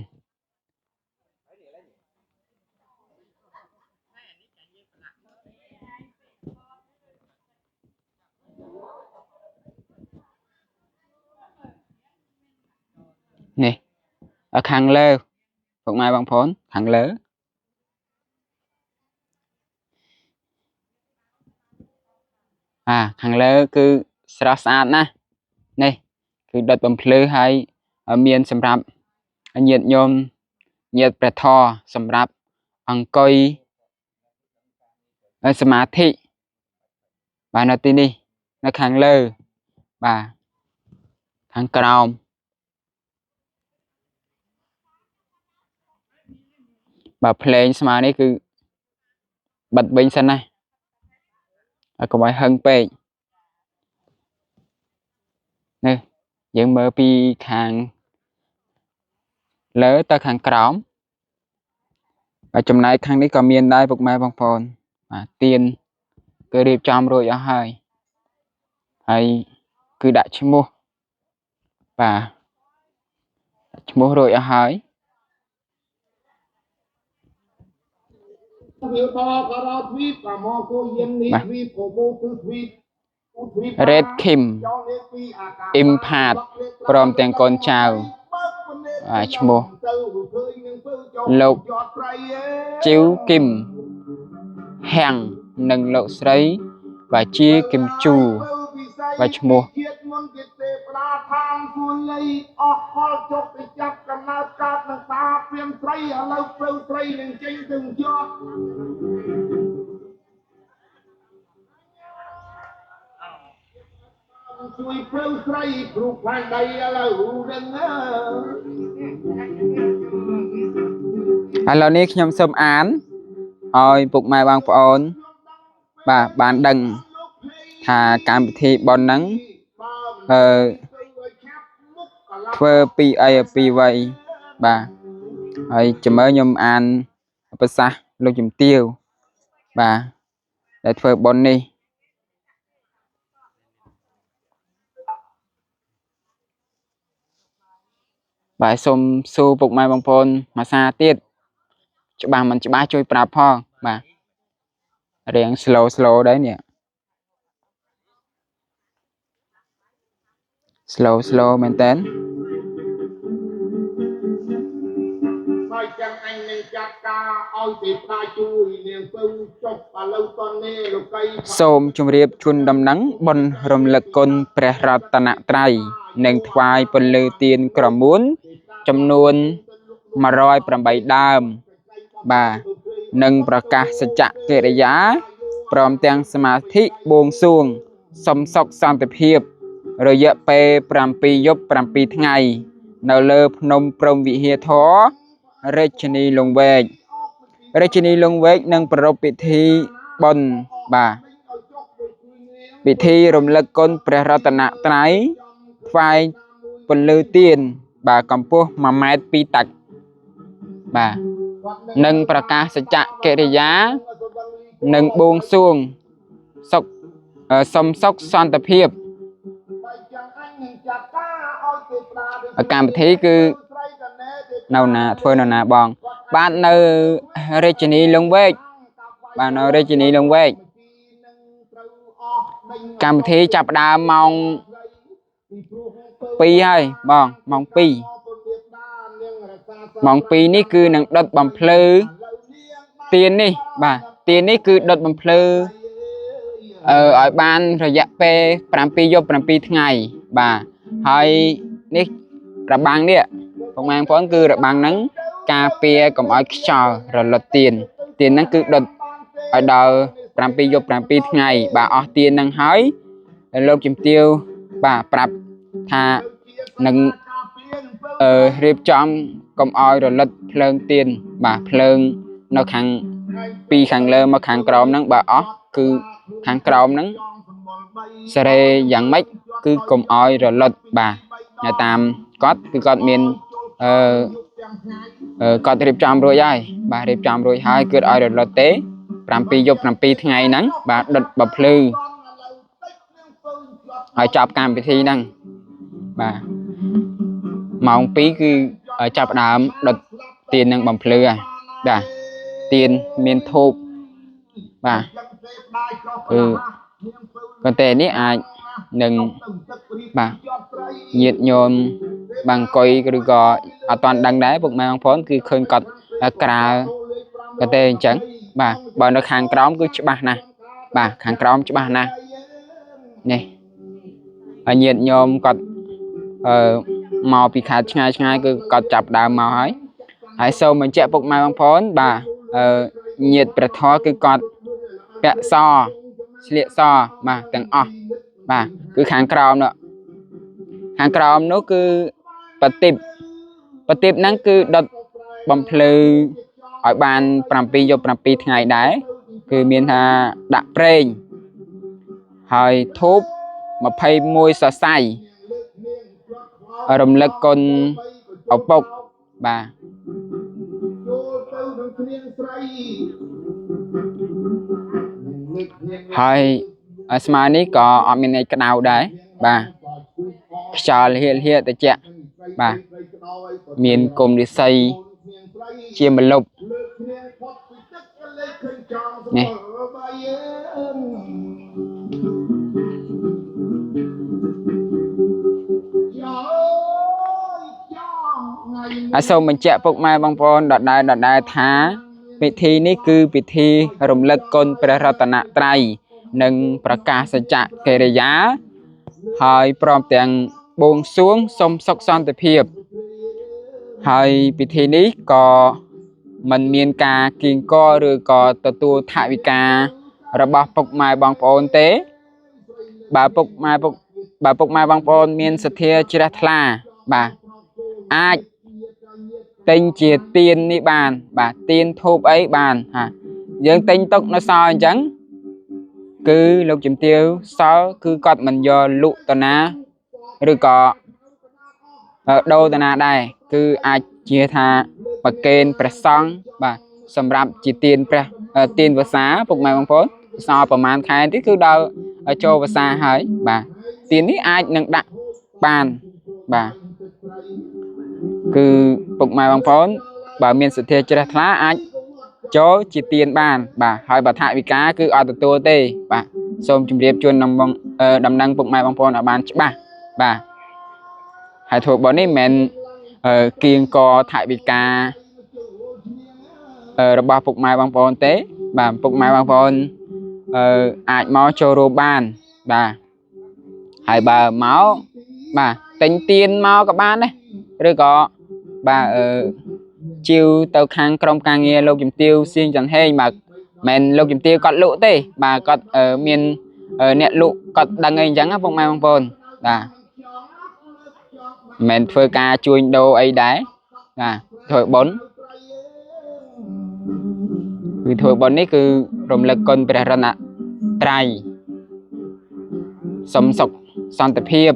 នេះខាងលើពុកម៉ែបងប្អូនខាងលើខាងលើគឺស្រស់ស្អាតណាស់នេះគឺដុតបំភ្លឺហើយមានសម្រាប់ញាតិញោមញាតិព្រះធម៌សម្រាប់អង្គុយសមាធិបាទនៅទីនេះនៅខាងលើបាទខាងក្រោមបាទភ្លេងស្មើនេះគឺបិទវិញសិនណាឲ្យកុំឲ្យហឹងពេកនេះយើងមើលពីខាងលើទៅខាងក្រោមបាទចំណែកខាងនេះក៏មានដែរពុកម៉ែបងប្អូនបាទទៀនគឺរៀបចំរួចអស់ហើយហើយគឺដាក់ឈ្មោះបាទដាក់ឈ្មោះរួចអស់ហើយរ៉េតឃីមអ៊ីមផាតព្រមទាំងកូនចៅឈ្មោះលោកជីវគឹមហាំងនិងលោកស្រីបាទជាគឹមជូបាទឈ្មោះជួយព្រៅស្រីគ្រូផែនដីឥឡូវនឹងឥឡូវនេះខ្ញុំសូមអានឲ្យពុកម៉ែបងប្អូនបាទបានដឹងថាកម្មវិធីបុណ្យហ្នឹងធ្វើពីអីពីវ័យបាទហើយចាំមើលខ្ញុំអានប្រសាសន៍លោកជំទាវបាទដែលធ្វើបុណ្យនេះបាទសូមសួរពុកម៉ែបងប្អូនមួយសារទៀតច្បាស់មិនច្បាស់ជួយប្រាប់ផងបាទរៀង slow ដែរនេះ Slow slow មែនតើ ហើយចឹងអញនឹងចាត់ការឲ្យទេវតាជួយនាងពៅចុះឥឡូវតនេះលោកី សូមជម្រាបជូនដំណឹងបុណ្យរំលឹកគុណព្រះរតនត្រ័យនិងថ្វាយពន្លឺទៀនក្រមួនចំនួន108ដើមបាទនិងប្រកាសសច្ចកិរិយាព្រមទាំងសមាធិបួងសួងសុំសុខសន្តិភាព រយៈពេល7យប់7ថ្ងៃ នៅលើភ្នំព្រហ្មវិហារធម៌រាជធានីលង្វែករាជធានីលង្វែកនឹងប្រារព្ធពិធីបុណ្យបាទពិធីរំលឹកគុណព្រះរតនត្រ័យថ្វាយពន្លឺទៀនបាទកម្ពស់1ម៉ែត្រ2តាច់បាទនិងប្រកាសសច្ចកិរិយានិងបួងសួងសុខសុំសុខសន្តិភាពកម្មវិធីគឺនៅណាធ្វើនៅណាបង បាទនៅរាជធានីលង្វែកបាទនៅរាជធានីលង្វែកកម្មវិធីចាប់ផ្ដើមម៉ោង2ហើយបងម៉ោង2ម៉ោង2នេះគឺនឹងដុតបំភ្លឺទៀននេះបាទទៀននេះគឺដុតបំភ្លឺឲ្យបានរយៈពេល7យប់7ថ្ងៃបាទហើយនេះរបាំងនេះពុកម៉ែបងប្អូនគឺរបាំងហ្នឹងការពារកុំឲ្យខ្យល់រលត់ទៀនទៀនហ្នឹងគឺដុតឲ្យដល់7យប់7ថ្ងៃបាទអស់ទៀនហ្នឹងហើយលោកជំទាវបាទប្រាប់ថានឹងរៀបចំកុំឲ្យរលត់ភ្លើងទៀនបាទភ្លើងនៅខាងពីខាងលើមកខាងក្រោមហ្នឹងបើអស់គឺខាងក្រោមហ្នឹងសេរីយ៉ាងម៉េចគឺកុំឲ្យរលត់បាទនៅតាមគាត់គឺគាត់មានគាត់រៀបចំរួចហើយបាទរៀបចំរួចហើយគឺឲ្យរលត់ទេ7យប់7ថ្ងៃហ្នឹងបាទដុតបំភ្លឺឲ្យចប់កម្មវិធីហ្នឹងបាទម៉ោង2គឺចាប់ផ្ដើមដុតទៀននឹងបំភ្លឺហើយបាទទៀនមានធូបបាទគឺប៉ុន្តែនេះអាចនឹងបាទញាតិញោមបាង្គុយឬក៏អត់ទាន់ដឹងដែរពុកម៉ែបងប្អូនគឺឃើញគាត់ក្រាលក៏ទេអញ្ចឹងបាទបើនៅខាងក្រោមគឺច្បាស់ណាស់បាទខាងក្រោមច្បាស់ណាស់នេះហើយញាតិញោមគាត់មកពីខេត្តឆ្ងាយឆ្ងាយគឺគាត់ចាប់ដើមមកហើយហើយសូមបញ្ជាក់ពុកម៉ែបងប្អូនបាទញាតិព្រះធម៌គឺគាត់ពាក់សស្លៀកសបាទទាំងអស់បាទគឺខាងក្រោមនោះខាងក្រោមនោះគឺបតិបហ្នឹងគឺដុតបំភ្លឺឲ្យបាន7យប់7ថ្ងៃដែរគឺមានថាដាក់ប្រេងហើយធូប21សរសៃរំលឹកគុណឪពុកបាទហើយស្មើនេះក៏អត់មានអីក្តៅដែរបាទខ្យល់ហៀលហៀតិចបាទមានគុំរិស័យជាម្លប់នេះហើយសូមបញ្ជាក់ពុកម៉ែបងប្អូនដដែលថាពិធីនេះគឺពិធីរំលឹកគុណព្រះរតនត្រ័យនិងប្រកាសសច្ចកិរិយាហើយព្រមទាំងបួងសួងសុំសុខសន្តិភាពហើយពិធីនេះក៏មិនមានការគៀងគរឬក៏ទទួលថវិការបស់ពុកម៉ែបងប្អូនទេបើពុកម៉ែបងប្អូនមានសទ្ធាជ្រះថ្លាបាទអាចទិញជាទៀននេះបានបាទទៀនធូបអីបានហាយើងទិញទុកនៅសល់អញ្ចឹងគឺលោកជំទាវសល់គឺគាត់មិនយកលក់តាណាឬក៏ដូរតាណាដែរគឺអាចជាថាប្រគេនព្រះសង្ឃបាទសម្រាប់ជាទៀនព្រះទៀនវស្សាពុកម៉ែបងប្អូនសល់ប្រហែលខែទៀតគឺដល់ចូលវស្សាហើយបាទទៀននេះអាចនឹងដាក់បានបាទគឺពុកម៉ែបងប្អូនបើមានសទ្ធាជ្រះថ្លាអាចចូលជាទៀនបានបាទហើយបើថវិកាគឺអត់ទទួលទេបាទសូមជម្រាបជូនដំណឹងពុកម៉ែបងប្អូនឲ្យបានច្បាស់បាទ ហើយធ្វើបុណ្យនេះមិនមែនគៀងកថវិការបស់ពុកម៉ែបងប្អូនទេបាទពុកម៉ែបងប្អូនអាចមកចូលរួមបានបាទហើយបើមកបាទទិញទៀនមកក៏បានដែរឬក៏បាទជាវទៅខាងក្រុមការងារលោកជំទាវសៀងចន្ទហេងបាទមិនលោកជំទាវគាត់លក់ទេបាទគាត់មានអ្នកលក់គាត់ដឹងអីអញ្ចឹងណាពុកម៉ែបងប្អូនបាទមិនធ្វើការជួញដូរអីដែរបាទធ្វើបុណ្យគឺធ្វើបុណ្យនេះគឺរំលឹកគុណព្រះរតនត្រ័យសុំសុខសន្តិភាព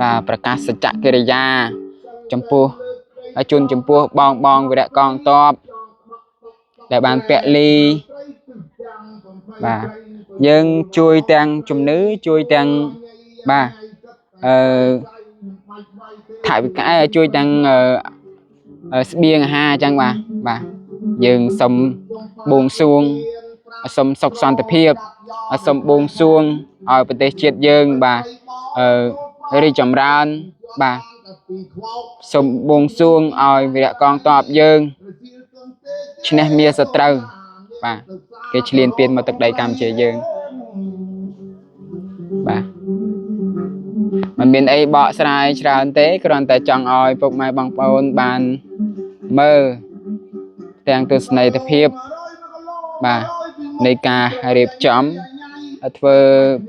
បាទប្រកាសសច្ចកិរិយាចំពោះជូនចំពោះបងបងវីរៈកងទ័ពដែលបានពលីបាទយើងជួយទាំងជំនឿជួយទាំងបាទថវិកាជួយទាំងស្បៀងអាហារអញ្ចឹងបាទបាទយើងសុំបួងសួងសុំសុខសន្តិភាពសុំបួងសួងឲ្យប្រទេសជាតិយើងបាទរីកចម្រើនបាទសូមបួងសួងឲ្យវីរៈកងទ័ពយើងឈ្នះមាសត្រូវបាទគេឈ្លានពានមកទឹកដីកម្ពុជាយើងបាទមិនមានអីបកស្រាយច្រើនទេគ្រាន់តែចង់ឲ្យពុកម៉ែបងប្អូនបានមើលទាំងទស្សនីយភាពបាទនៃការរៀបចំធ្វើ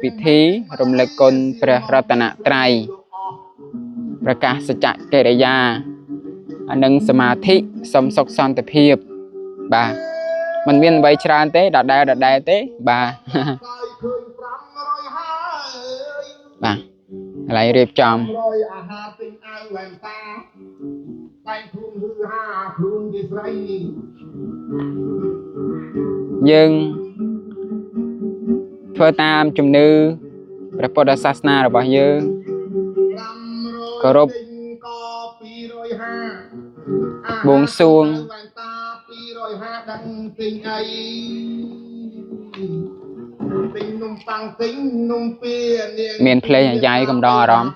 ពិធីរំលឹកគុណព្រះរតនត្រ័យប្រកាសសច្ចកិរិយានិងសមាធិសុំសុខសន្តិភាពបាទមិនមានអ្វីច្រើនទេដដែលដដែលទេបាទបាទកន្លែងរៀបចំយើងធ្វើតាមជំនឿព្រះពុទ្ធសាសនារបស់យើងគោរពបួងសួងមានភ្លេងអាយ៉ៃកំដរអារម្មណ៍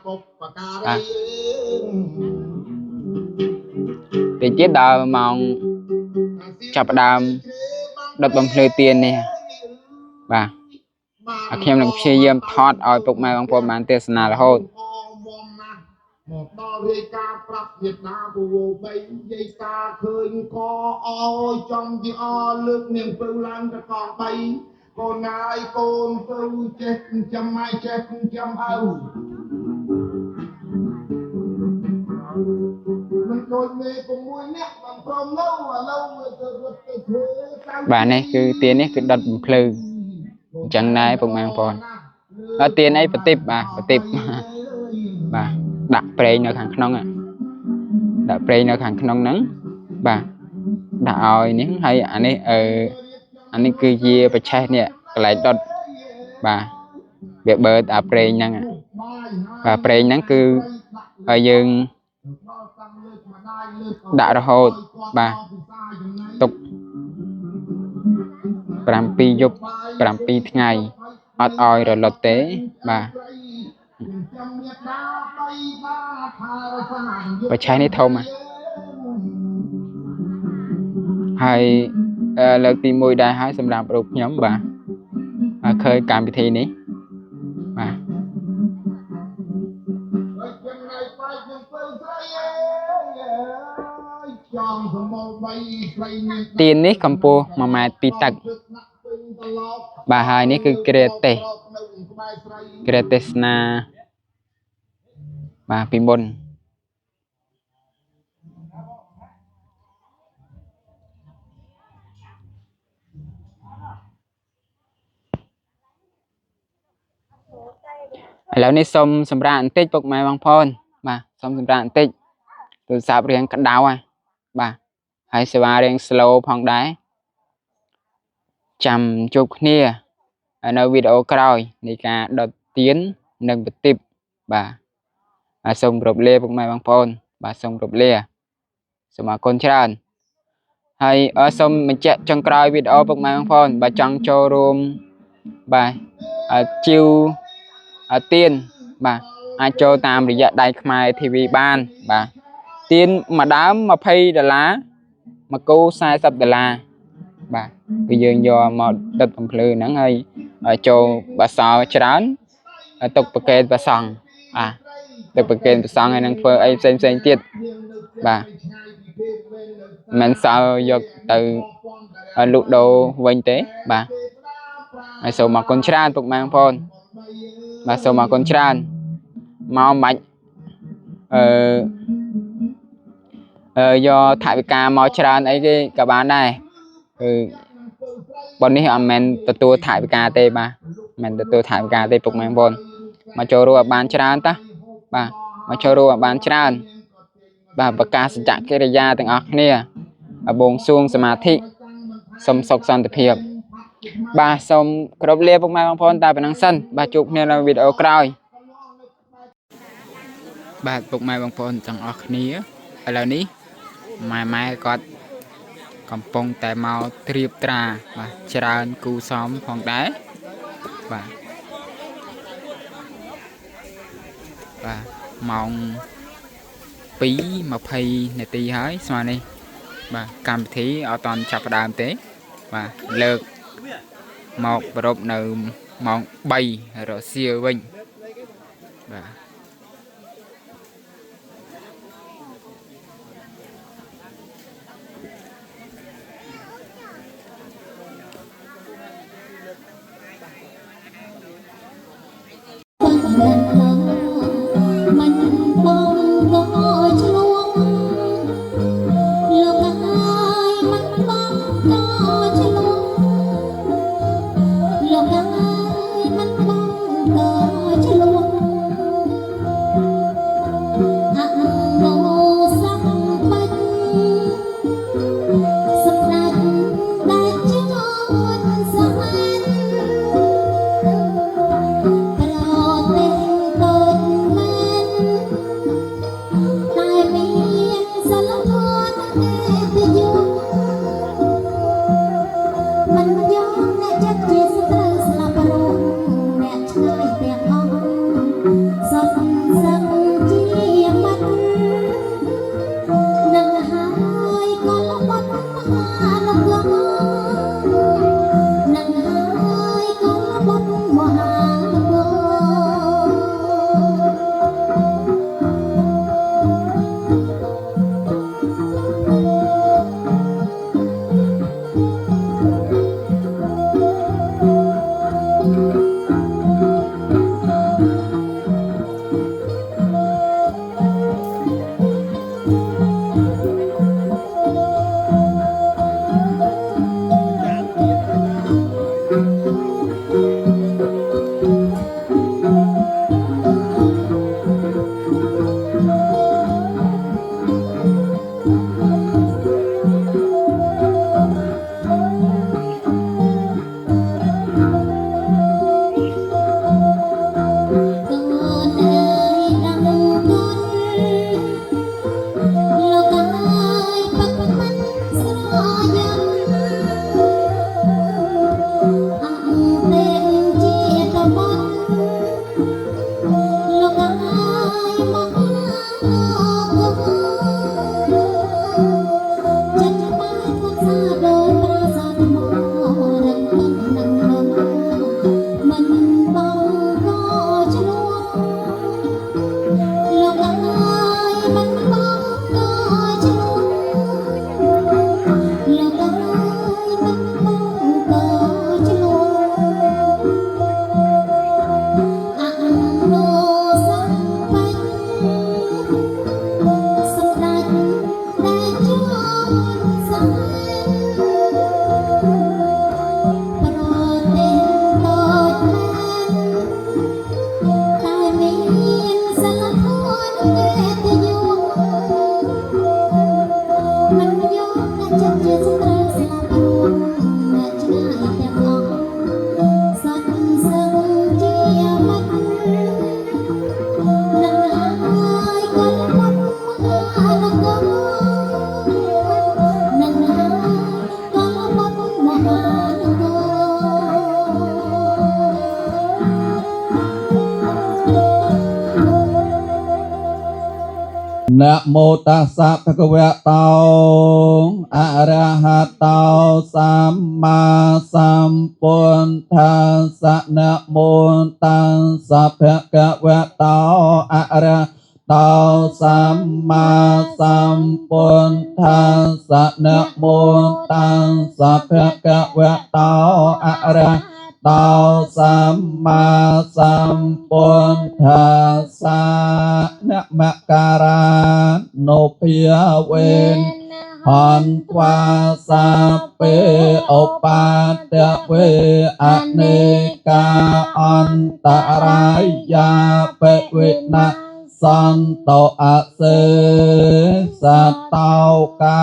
បាទតិចទៀតដល់ម៉ោងចាប់ផ្ដើមដុតបំភ្លឺទៀននេះបាទខ្ញុំនឹងព្យាយាមថតឲ្យពុកម៉ែបងប្អូនបានទស្សនារហូតមកដល់រាយការណ៍ប្រាប់មេដាពវបីយាយតាឃើញកអោយចំជាអលើកនាងពៅឡើងទៅកងបីកូនណាយកូនពៅចេះចាំម៉ែចេះចាំឪមិនដូចមេ6នាក់បានព្រមនៅឥឡូវទៅរត់ទៅធ្វើបាទនេះគឺទៀននេះគឺដុតបំភ្លឺអញ្ចឹងដែរពុកម៉ែបងប្អូនអត់ទៀនអីប្រទីបបាទប្រទីបបាទដាក់ប្រេងនៅខាងក្នុងដាក់ប្រេងនៅខាងក្នុងហ្នឹងបាទដាក់ឲ្យនេះហើយអានេះអានេះគឺជាប្រឆេះនេះកន្លែងដុតបាទវាបឺតអាប្រេងហ្នឹងបាទប្រេងហ្នឹងគឺឲ្យយើងដាក់រហូតបាទទុក7យប់7ថ្ងៃអត់ឲ្យរលត់ទេបាទប្រឆេះនេះធំហើយលើកទី1ដែរហើយសម្រាប់រូបខ្ញុំបាទឃើញកម្មវិធីនេះបាទទៀននេះកម្ពស់1ម៉ែត្រ2តឹកបាទហើយនេះគឺក្រេទេសក្រេទេសនាបាទពីមុនឥឡូវនេះសូមសម្រាកបន្តិចពុកម៉ែបងប្អូនបាទសូមសម្រាកបន្តិចទូរស័ព្ទរៀងក្តៅហើយបាទហើយសេវារៀង slow ផងដែរចាំជួបគ្នានៅវីដេអូក្រោយនៃការដុតទៀននិងប្រទីបបាទសូមគោរពលាពុកម៉ែបងប្អូនបាទសូមគោរពលាសូមអរគុណច្រើនហើយសូមបញ្ជាក់ចុងក្រោយវីដេអូពុកម៉ែបងប្អូនបើចង់ចូលរួមបាទជាវទៀនបាទ អាចចូលតាមរយៈដៃខ្មែរ TV បានបាទទៀនមួយដើម20ដុល្លារមួយគូ40ដុល្លារបាទគឺយើងយកមកដុតបំភ្លឺហ្នឹងហើយចូលបាសល់ច្រើនទុកប្រកេនប្រសង់បាទទុកប្រកេនប្រសង់ហើយនឹងធ្វើអីផ្សេងផ្សេងទៀតបាទមិនសល់យកទៅលក់ដូរវិញទេបាទហើយសូមអរគុណច្រើនពុកម៉ែបងប្អូនបាទសូមអរគុណច្រើនមកមិនបាច់អឺយកថវិកាមកច្រើនអីគេក៏បានដែរគឺប៉ុននេះអត់មែនទទួលថវិកាទេបាទមិនទទួលថវិកាទេពុកម៉ែបងប្អូនមកចូលរួមឲ្យបានច្រើនតាបាទមកចូលរួមឲ្យបានច្រើនបាទប្រកាសសច្ចកិរិយាទាំងអស់គ្នាបួងសួងសមាធិសូមសុខសន្តិភាពបាទសូមគោរពលាពុកម៉ែបងប្អូនតែប៉ុណ្្នឹងសិនបាទជួបគ្នានៅវីដេអូក្រោយបាទពុកម៉ែបងប្អូនទាំងអស់គ្នាឥឡូវនេះម៉ែគាត់កំពុងតែមកត្រៀបត្រាបាទច្រើនគូសំផងដែរបាទបាទម៉ោង2:20នាទីហើយស្មើនេះបាទកម្មវិធីអត់ទាន់ចាប់ផ្ដើមទេបាទលើកមកប្រពនៅម៉ោង3រសៀលវិញបាទ មិនបងក៏ឆ្លងលោកហើយមិនបងក៏ឆ្លងលោកហើយមិនបងក៏ឆ្លង នមោតស្សៈភគវៈតោអរហតោសម្មាសម្ពុទ្ធាសៈនមោតស្សៈភគវៈតោអរហតោសម្មាសម្ពុទ្ធាសៈនមោតស្សៈភគវៈតោអរហតោសម្មាសម្ពុទ្ធាសៈនមការានុភាវេនហន្ត្វាសាពេឧបាទវេអនេកាអន្តរាយាបវិណាសន្តោអសេសតោកា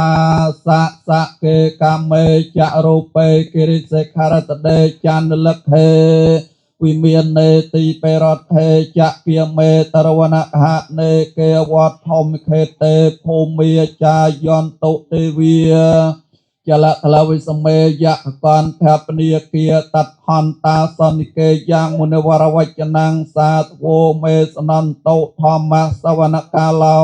សៈសកេកាមេចរូបេគិរិសិខរតដេចន្ទលក្ខេវិមាននេទីបេរដ្ឋេចគាមេតរវណហនេគេវត្តធម្មខេតេភូមិចាយន្តតុទេវីចលតលវិសមេយៈកន្ធពនីគាតហន្តាសនិកេយ៉ាងមុនិវរវចនំសាទវោមេសនន្តោធម្មសវនកាឡោ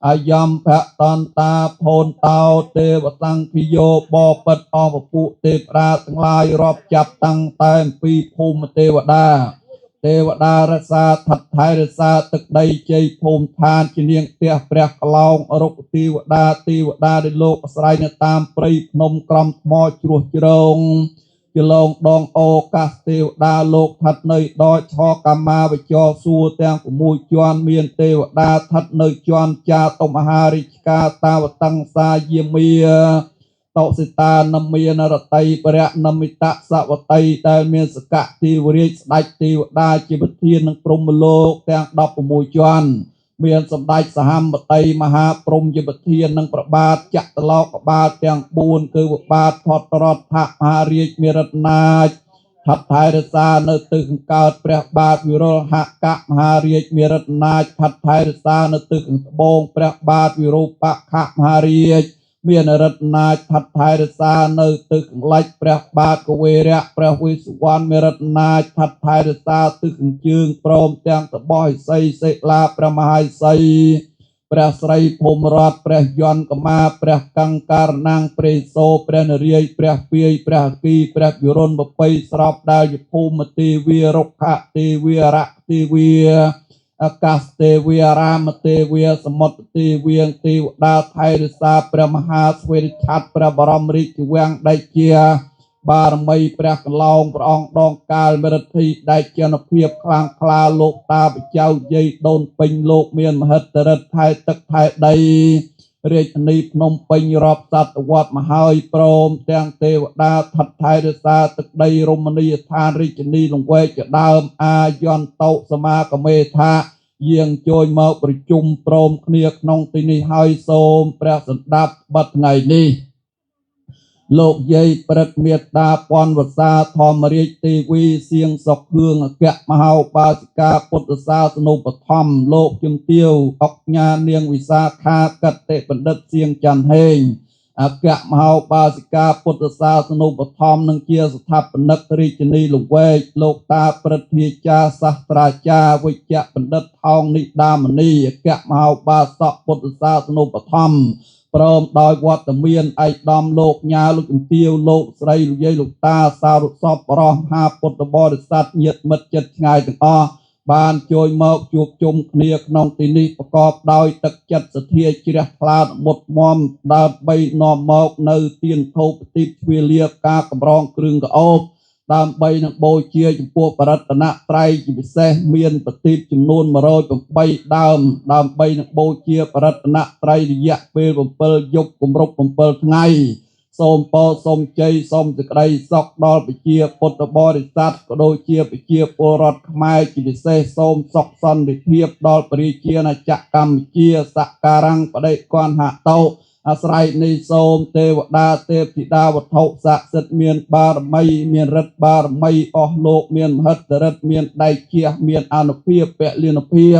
អាយំភតន្តាភូនតោទេវតាំងភិយោបបិទ្ធអពពុទេពរាទាំងឡាយរាប់ចាប់តាំងតែអំពីភូមិទេវតាទេវតារក្សាថិតថែរក្សាទឹកដីជ័យភូមិឋានជានាងផ្ទះព្រះកឡោងរុក្ខទេវតាទេវតាដែលលោកអាស្រ័យនៅតាមព្រៃភ្នំក្រំថ្មជ្រោះជ្រងជាឡងដងអូកាសទេវតាលោកស្ថិតនៅដកឆកម្មាវិចរសួរទាំង6ជាន់មានទេវតាស្ថិតនៅជាន់ចាតុមហារាជកាតាវតង្សាយាមាតសិតានមានរតីបរៈនមិតសវតីដែលមានសកទេវរាជស្ដេចទេវតាជាប្រធាននឹងព្រហ្មលោកទាំង16ជាន់មានសម្ដេចសហមតីមហាព្រហ្មជាប្រធាននឹងប្របាទចក្រលោកបាលទាំង4គឺប្របាទផតរដ្ឋមហារាជមានរតនាចថថែរក្សានៅទិសកើតព្រះបាទវិរុលហកមហារាជមានរតនាចថថែរក្សានៅទិសត្បូងព្រះបាទវិរូបខមហារាជមានរិទ្ធនាចថថែរក្សានៅទិសលិចព្រះបាទកវេរៈព្រះវិសុវណ្ណមានរិទ្ធនាចថថែរក្សាទិសជើងព្រមទាំងតបោះឥសីសិលាព្រះមហាឥសីព្រះស្រីភូមិរតព្រះយន្តកមាព្រះកង្ការណាំងព្រះសោព្រះនរាយព្រះពាយព្រះអគីព្រះវិរុណបបីស្របដែលជាភូមិទេវារុក្ខទេវារៈទេវាអាកាសទេវារាមទេវាសមុទ្រទេវាងទេវតាថែរក្សាព្រះមហាស្វេតឆត្រព្រះបរមរាជវាំងដេជាបារមីព្រះកឡោងព្រះអង្គដងកាលមរិទ្ធិដែលជានុភាពខ្លាំងក្លាលោកតាបចៅយាយដូនពេញលោកមានមហិទ្ធិឫទ្ធិថែទឹកថែដីរាជធានីភ្នំពេញរាប់សតវត្សមហើយព្រមទាំងទេវតាថិតថែរក្សាទឹកដីរមណីយដ្ឋានរាជធានីលង្វែកជាដើមអាយន្តោសមាគមេថាយាងជួយមកប្រជុំព្រមគ្នាក្នុងទីនេះហើយសូមព្រះសម្ដាប់បတ်ថ្ងៃនេះលោកយាយព្រឹកមេត្តាពន់វសាធម្មរាជទេវីសៀងសុខហឿងអគ្គមហោបាសិកាពុទ្ធសាសនូបត្ថម្ភលោកជំទាវអុកញ៉ានាងវិសាខាកតិបណ្ឌិតសៀងច័ន្ទហេងអគ្គមហោបាសិកាពុទ្ធសាសនូបត្ថម្ភនឹងជាស្ថាបនិករាជធានីលង្វែកលោកតាព្រឹទ្ធាចារ្យសាស្ត្រាចារ្យវិជ្ជបណ្ឌិតថោងនិដាមនីអគ្គមហោបាសកពុទ្ធសាសនូបត្ថម្ភព្រមដោយវត្តមានឯកឧត្តមលោកញ៉ាលោកជំទាវលោកស្រីលោកយាយលោកតាសារុសពបរោះមហាពុទ្ធបរិស័ទញាតិមិត្តចិត្តឆ្ងាយទាំងអស់បានជួយមកជួបជុំគ្នាក្នុងទីនេះប្រកបដោយទឹកចិត្តសទ្ធាជ្រះថ្លាមុតមមដើម្បីនាំមកនៅទានធូបទីទ្វាលាការកម្រងគ្រឿងក្រអូបដើម្បីនឹងបូជាចំពោះបរតនត្រ័យជាពិសេសមានប្រទីបចំនួន108ដើមដើម្បីនឹងបូជាបរតនត្រ័យរយៈពេល7យប់គម្រប់7ថ្ងៃសូមពរសូមជ័យសូមសេចក្តីសុខដល់ប្រជាពុទ្ធបរិស័ទក៏ដូចជាប្រជាពលរដ្ឋខ្មែរជាពិសេសសូមសុខសន្តិភាពដល់ប្រជាណាចក្រកម្ពុជាសក្ការំបដិគន្ធហតោអាស្រ័យនេះសូមទេវតាទេពធីតាវត្ថុស័ក្តិសិទ្ធិមានបារមីមានឫទ្ធិបារមីអស់លោកមានមហិទ្ធិឫទ្ធិមានដៃជះមានអានុភាពពលិនុភាព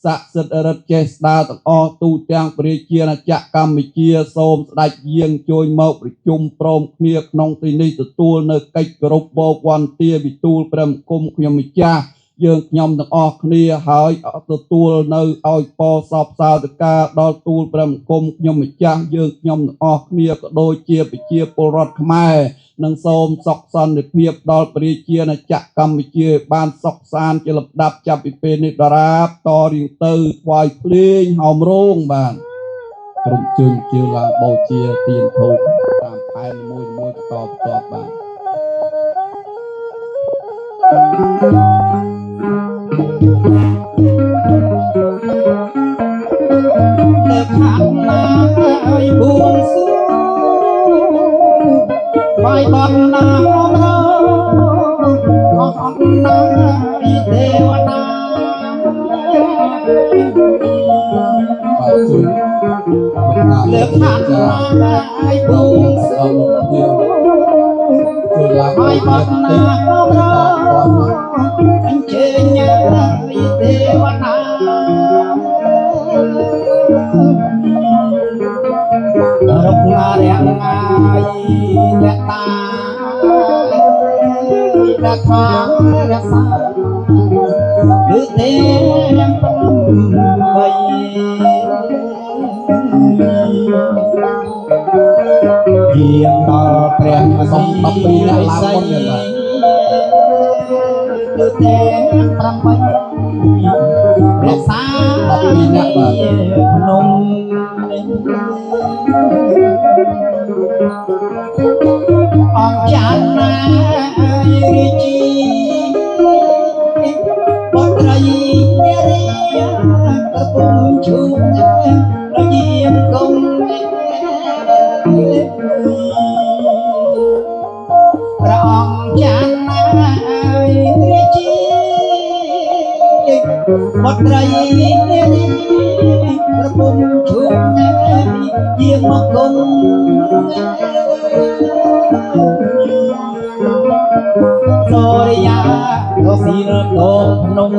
ស័ក្តិសិទ្ធិឫទ្ធិចេស្តាទាំងអស់ទូទាំងប្រជាណាចក្រកម្ពុជាសូមស្ដេចយាងជួយមកប្រជុំព្រមគ្នាក្នុងទីនេះទទួលនៅកិច្ចគោរពបវន្តាវិទូលព្រះមង្គមខ្ញុំម្ចាស់ យើងខ្ញុំទាំងអស់គ្នាហើយទទួលនៅឲ្យពរសពសាធការដល់ទូលព្រះបង្គំខ្ញុំម្ចាស់យើងខ្ញុំទាំងអស់គ្នាក៏ដូចជាប្រជាពលរដ្ឋខ្មែរនិងសូមសុខសន្តិភាពដល់ប្រជាណាចក្រកម្ពុជាបានសុខសាន្តជាលំដាប់ចាប់ពីពេលនេះដរាបតរៀងទៅថ្វាយភ្លេងហោមរោងបាទក្រុមជើងជាឡើងបូជាទៀនធូបតាមផែនមួយមួយបន្តបន្ទាប់បាទ លើខាត់ណាយបួងសួងបាយបនណាមរអស់អត់ណាយទេវតា បាទជួយ លើខាត់ណាយបួងសួង ជួយឡើង បាយបនណាមរអញ្ជើញញ៉ាយទេវតារុករាំងងាយអ្នកតាអ្នកខារក្សាឬទេ8យាងដល់ព្រះ សូម12នាក់ឡើងមុនទៀតបាទ គឺទេ8រក្សា 12នាក់បាទ ភ្នំអង្គចានណាយរាជាបុត្រីនារីប្រពន្ធជួងរយាមគង់ព្រះអង្គចានណាយរាជាបុត្រីនារីប្រពន្ធជួងយាងមកគង់សូរិយារស៊ីលតោភ្នំ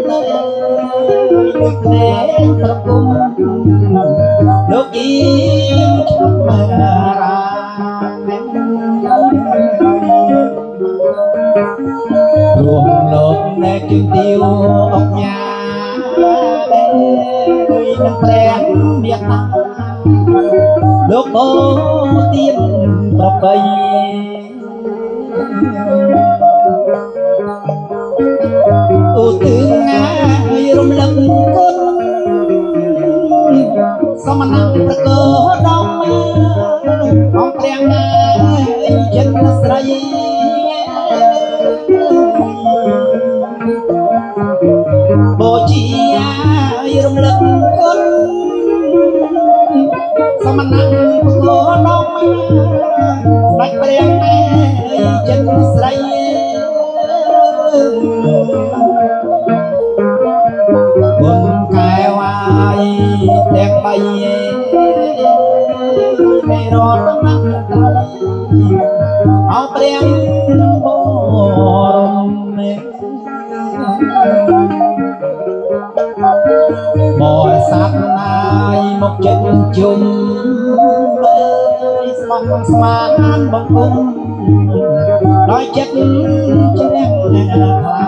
លោកលេងប្រគុំលោកយាងឈប់រារួមលោកណែជើងទាវអុកញ៉ានឹងព្រះមេត្តាលោកបូទៀនប្របីឧទិងាយរំលឹកគុណសមណៈប្រកដំអង្គព្រះងាយចិត្តស្រីបូជារំលឹកគុណសមណៈប្រកដំស្ដេចព្រះងាយចិត្តស្រីគុណកែវអាយទាំងបីនៃរតនត្រ័យអោព្រះបរមបរិស័ទណាយមកចិត្តជុំអើយស្មោះស្មានបង្គំដោយចិត្តជ្រះថ្លា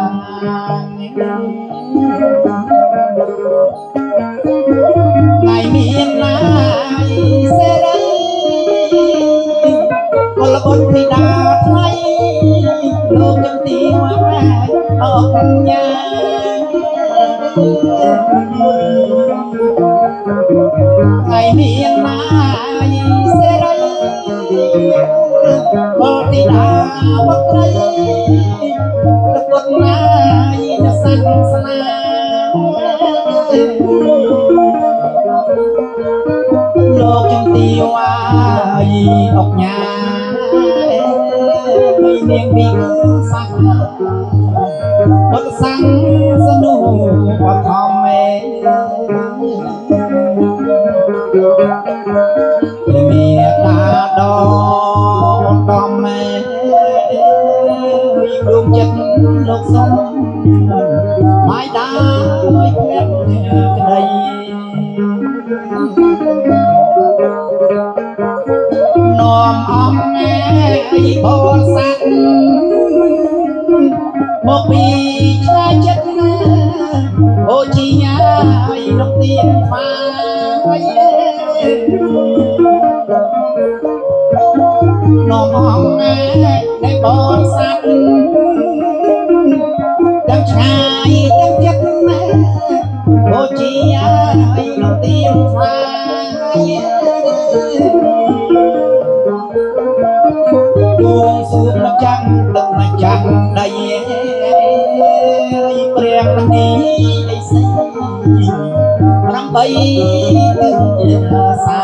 ថ្ងៃមានណាយសេរីកុលបុត្រធីតាថ្លៃលោកចំទីវអកញ្ញាថ្ងៃមានណាយសេរីកុលធីតាបុត្រីលគុណណាយសាសនាលោកចំទីវាយអុកញ៉ានាងវិសាបុត្រសង្ឃសនុបឋមេព្រះមេតាដ៏ឧត្តមេដួងចិត្តលោកសុំម៉ាយដាយព្រះក្តីនាំអង្គឯបរិស័ទមកពីឆ្ ទៀនថ្វាយ នំអង្គណាដែលបរិស័ទទាំងឆ្ងាយទាំងចិត្តណា បូជាឲ្យនំទៀនថ្វាយ ដួងសួងម្ចាំងទឹកម្ចាំងដី ព្រះមនីអីសី 8 ទិសា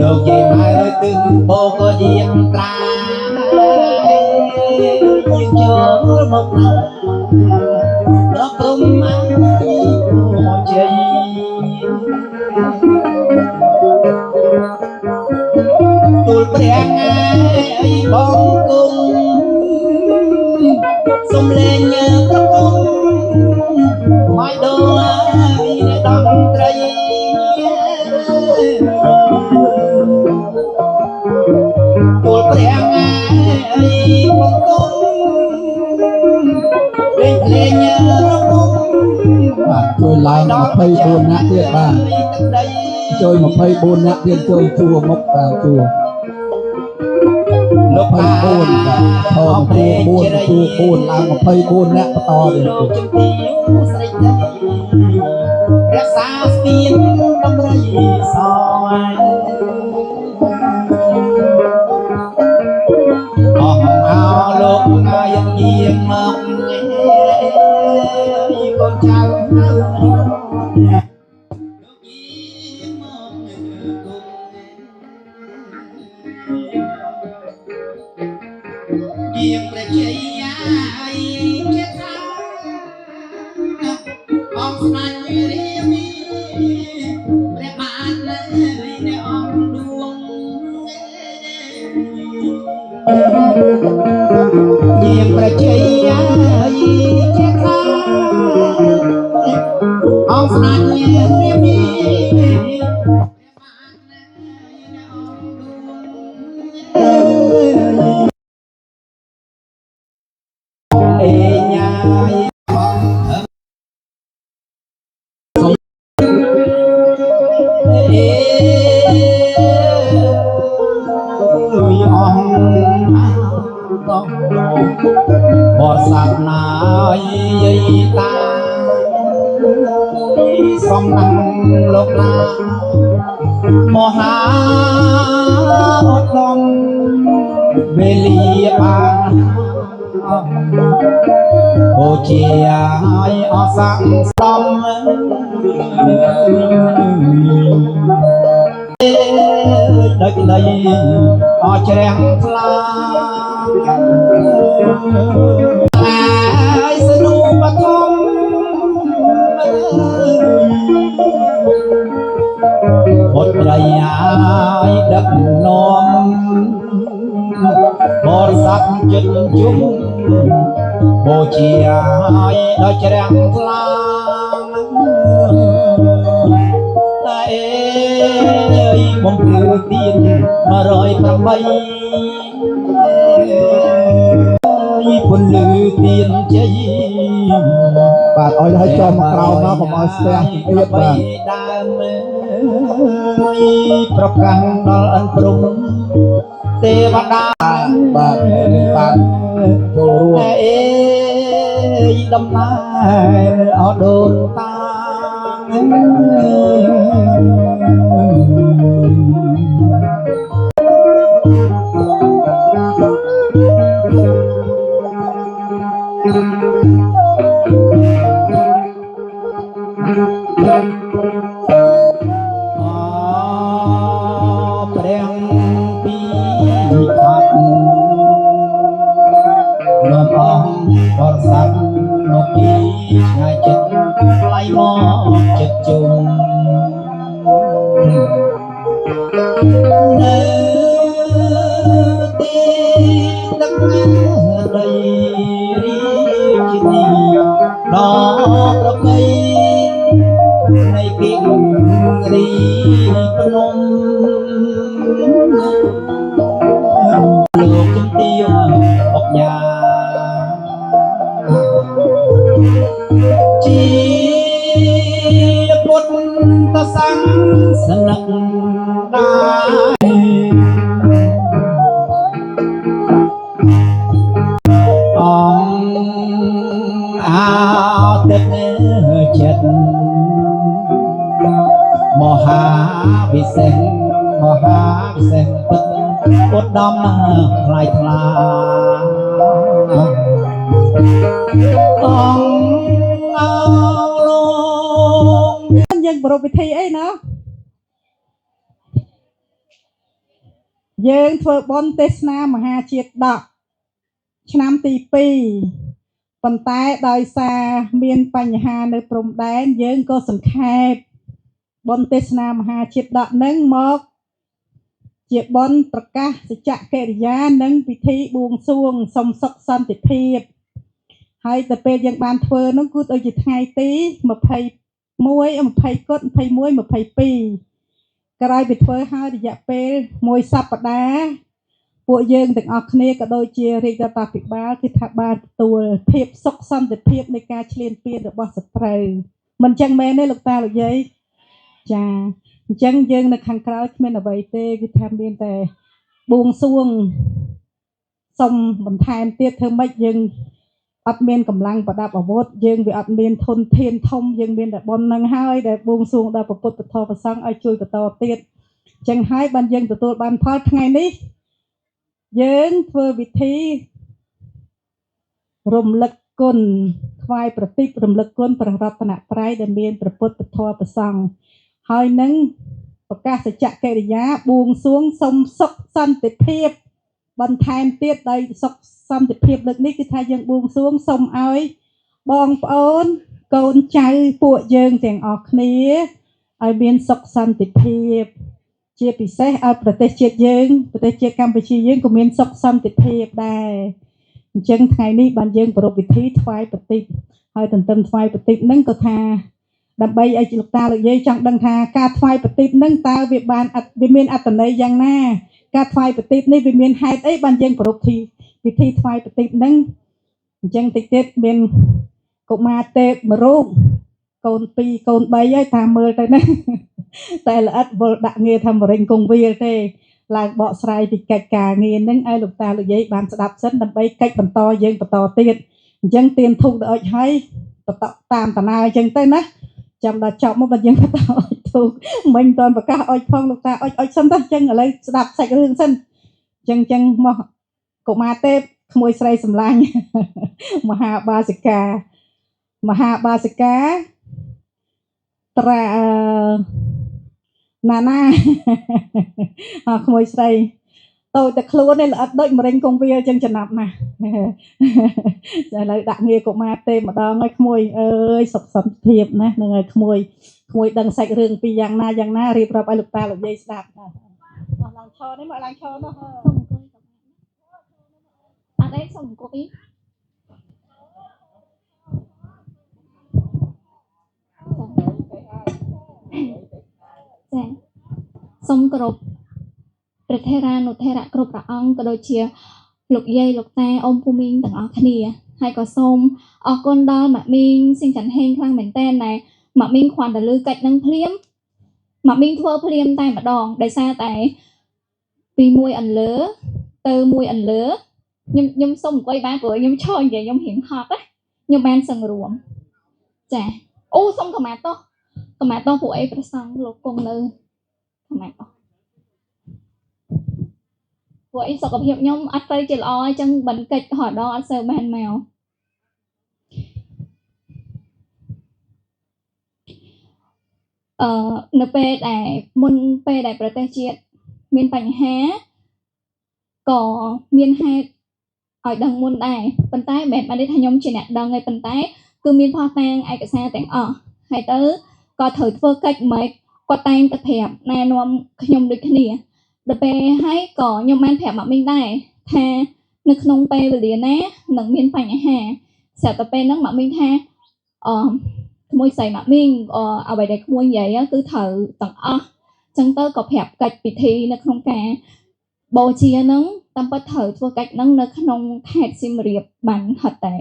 លោកយាយម៉ែទឹងបោកយាងត្រា យើងចូលមកណាប្រព្រំអជ័យ ទូលព្រះអើយបងគុំ សំលេងប្រគំមកដោយអ្នកតន្ត្រី ទូលព្រះអើយបងគុំលេងលេងរគំ បាទ ជួយឡើង24នាក់ទៀត បាទ ជួយ24នាក់ទៀត ជួយជួមុខ បាទ ជួ លោក 24 បាទ ធំជួ4ជួ4ឡើង24នាក់បន្តទៀត លោកជំទាវស្រីតី រក្សាស្ពានដំរីសអស់អោ លោកណាយយាងមកកូនចៅ លោកយាងមកគុំ យាងព្រះជ័យជាថា អង្គស្ដេចរាមា ព្រះបាទនៅអង្គដួង យាងព្រះជ័យជាថា អង្គស្ដេចរាមា អេញ៉ាយ អេអង្គបរិស័ទណាយតា សំណាងលោកណាមហាឧត្តម វេលាបានបូជាឲ្យអស័កសំ ដូចក្តីអជ្រះថ្លា ហើយសនុបឋម បុត្រីឲ្យដឹកនាំបរិស័ទចិត្តជុំ បូជាឲ្យដល់ជ្រះថ្លា តែអើយបំភ្លឺទៀន108 ពន្លឺទៀនជ័យ បាទ ឲ្យឲ្យចុះមកក្រោមមក កុំឲ្យស្ទះចង្អៀត បាទ ដើមប្រកាសដល់អិនព្រំទេវតា បាទ បាទ ចូលរួម អេយដំណើរអដូនតា ព្រះពីខាត់នាំអង្គបរិស័ទមកពីឆ្ងាយចិត្ត ថ្លៃមកចិត្តជុំនៅទីទឹកដីរាជធានីដ៏ប្រពៃនៃគិរីភ្នំ លោកជំទាវអុកញ៉ា ស្នឹកដែរអងអោទឹកចិត្តមហាវិសេសមហាវិសេសទឹកឧត្តមថ្លៃថ្លាអងអោលោក យើងប្រពៃពិធីអីណាយើងធ្វើបុណ្យទេសនាមហាជាតិដកឆ្នាំទី2ប៉ុន្តែដោយសារមានបញ្ហានៅព្រំដែនយើងក៏សង្ខេបបុណ្យទេសនាមហាជាតិដកនឹងមកជាបុណ្យប្រកាសសច្ចកិរិយានិងពិធីបួងសួងសុំសុខសន្តិភាពហើយទៅពេលយើងបានធ្វើនោះគឺដូចជាថ្ងៃទី21 20កុដ21 22ក្រោយពីធ្វើហើយរយៈពេលមួយសប្តាហ៍ពួកយើងទាំងអស់គ្នាក៏ដូចជារាជរដ្ឋាភិបាលគឺថាបានទទួលភាពសុខសន្តិភាពនៃការឈ្លានពានរបស់សត្រូវមិនចឹងមែនទេលោកតាលោកយាយចាអញ្ចឹងយើងនៅខាងក្រោយគ្មានអ្វីទេគឺថាមានតែបួងសួងសុំបន្ថែមទៀតធ្វើម៉េចយើងអត់មានកម្លាំងប្រដាប់អាវុធយើងវាអត់មានធនធានធំយើងមានតែបុណ្យនឹងហើយដែលបួងសួងដល់ព្រះពុទ្ធធម៌ព្រះសង្ឃឲ្យជួយបន្តទៀតអញ្ចឹងហើយបានយើងទទួលបានផលថ្ងៃនេះយើងធ្វើវិធីរំលឹកគុណថ្វាយប្រទីបរំលឹកគុណព្រះរតនត្រ័យដែលមានព្រះពុទ្ធធម៌ព្រះសង្ឃហើយនឹងប្រកាសសច្ចកិរិយាបួងសួងសុំសុខសន្តិភាពបន្ថែមទៀតដោយសុខសន្តិភាពលើកនេះគឺថាយើងបួងសួងសូមឲ្យបងប្អូនកូនចៅពួកយើងទាំងអស់គ្នាឲ្យមានសុខសន្តិភាពជាពិសេសឲ្យប្រទេសជាតិយើងប្រទេសជាតិកម្ពុជាយើងក៏មានសុខសន្តិភាពដែរអញ្ចឹងថ្ងៃនេះបានយើងប្រារព្ធពិធីថ្វាយប្រទីបហើយទន្ទឹមថ្វាយប្រទីបហ្នឹងក៏ថាដើម្បីឲ្យលោកតាលោកយាយចង់ដឹងថាការថ្វាយប្រទីបហ្នឹងតើវាបានវាមានអត្ថន័យយ៉ាងណាការថ្វាយប្រទីបនេះវាមានហេតុអីបានយើងប្រារព្ធពិធីថ្វាយប្រទីបហ្នឹងអញ្ចឹងតិចទៀតមានកុមារទេពមួយរូបកូន2កូន3ហើយតាមមើលទៅណាតែល្អិតវល់ដាក់ងារថាមរិញគង់វាលទេឡើងបកស្រាយពីកិច្ចការងារហ្នឹងឲ្យលោកតាលោកយាយបានស្ដាប់សិនដើម្បីកិច្ចបន្តយើងបន្តទៀតអញ្ចឹងទៀនធូបទៅអុចហើយបន្តតាមតាណាអញ្ចឹងទៅណាចាំដល់ចប់មកបើយើងបន្តអុចធូបមិញមិនទាន់ប្រកាសអុចផងលោកតាអុចអុចសិនទៅអញ្ចឹងឥឡូវស្ដាប់សាច់រឿងសិនអញ្ចឹងមកកុមារទេពក្មួយស្រីសម្លាញ់មហាបាសិកាមហាបាសិកាត្រាណាណាអក្មួយស្រីតូចតែខ្លួននេះល្អិតដូចមរិញគង់វាអញ្ចឹងចំណាប់ណាស់ឥឡូវដាក់ងារកុមារទេម្ដងហើយក្មួយអើយសុខសន្តិភាពណាហ្នឹងហើយក្មួយក្មួយដឹងសាច់រឿងពីយ៉ាងណាយ៉ាងណារៀបរាប់ឲ្យលោកតាលោកយាយស្ដាប់ណាអស់ឡើងឈរនេះមកឡើងឈរនោះ សូមអង្គុយអត់ទេសូមអង្គុយចាសូមគោរពព្រះថេរានុថេរៈគ្រប់ព្រះអង្គក៏ដូចជាលោកយាយលោកតាអ៊ំពូមីងទាំងអស់គ្នាហើយក៏សូមអរគុណដល់ម៉ាក់មីងស៊ីងច័ន្ទហេងខ្លាំងមែនតើដែលម៉ាក់មីងគ្រាន់តែលើកិច្ចនឹងភ្លាមម៉ាក់មីងធ្វើភ្លាមតែម្ដងដោយសារតែពីមួយអន្លើទៅមួយអន្លើខ្ញុំសូមអង្គុយបានព្រោះខ្ញុំឈរនិយាយខ្ញុំរៀងហត់ណាខ្ញុំបានសង្រួមចាអូសូមកម្មាទោសកម្មាទោសពួកអីប្រសង់លោកគង់នៅកម្មាទោសពួកអីសុខភាពខ្ញុំអត់ទៅជាល្អអញ្ចឹងមិនកិច្ចរហដអត់សូវបានមកនៅពេលដែលមុនពេលដែលប្រទេសជាតិមានបញ្ហាក៏មានហេតុឲ្យដឹងមុនដែរប៉ុន្តែមិនមែនបានន័យថាខ្ញុំជាអ្នកដឹងទេប៉ុន្តែគឺមានភស្តុតាងឯកសារទាំងអស់ហើយទៅក៏ត្រូវធ្វើកិច្ចមិនគាត់តែងតែប្រាប់ណែនាំខ្ញុំដូចគ្នាដល់ពេលហើយក៏ខ្ញុំបានប្រាប់ម៉ាក់មីងដែរថានៅក្នុងពេលវេលាណានឹងមានបញ្ហាស្រាប់តែពេលហ្នឹងម៉ាក់មីងថាអឺក្មួយស្រីម៉ាក់មីងអ្វីដែលក្មួយនិយាយគឺត្រូវទាំងអស់អញ្ចឹងទៅក៏ប្រាប់កិច្ចពិធីនៅក្នុងការបូជាហ្នឹងតាមពិតត្រូវធ្វើកិច្ចហ្នឹងនៅក្នុងខេត្តសៀមរាបបានហត់តែ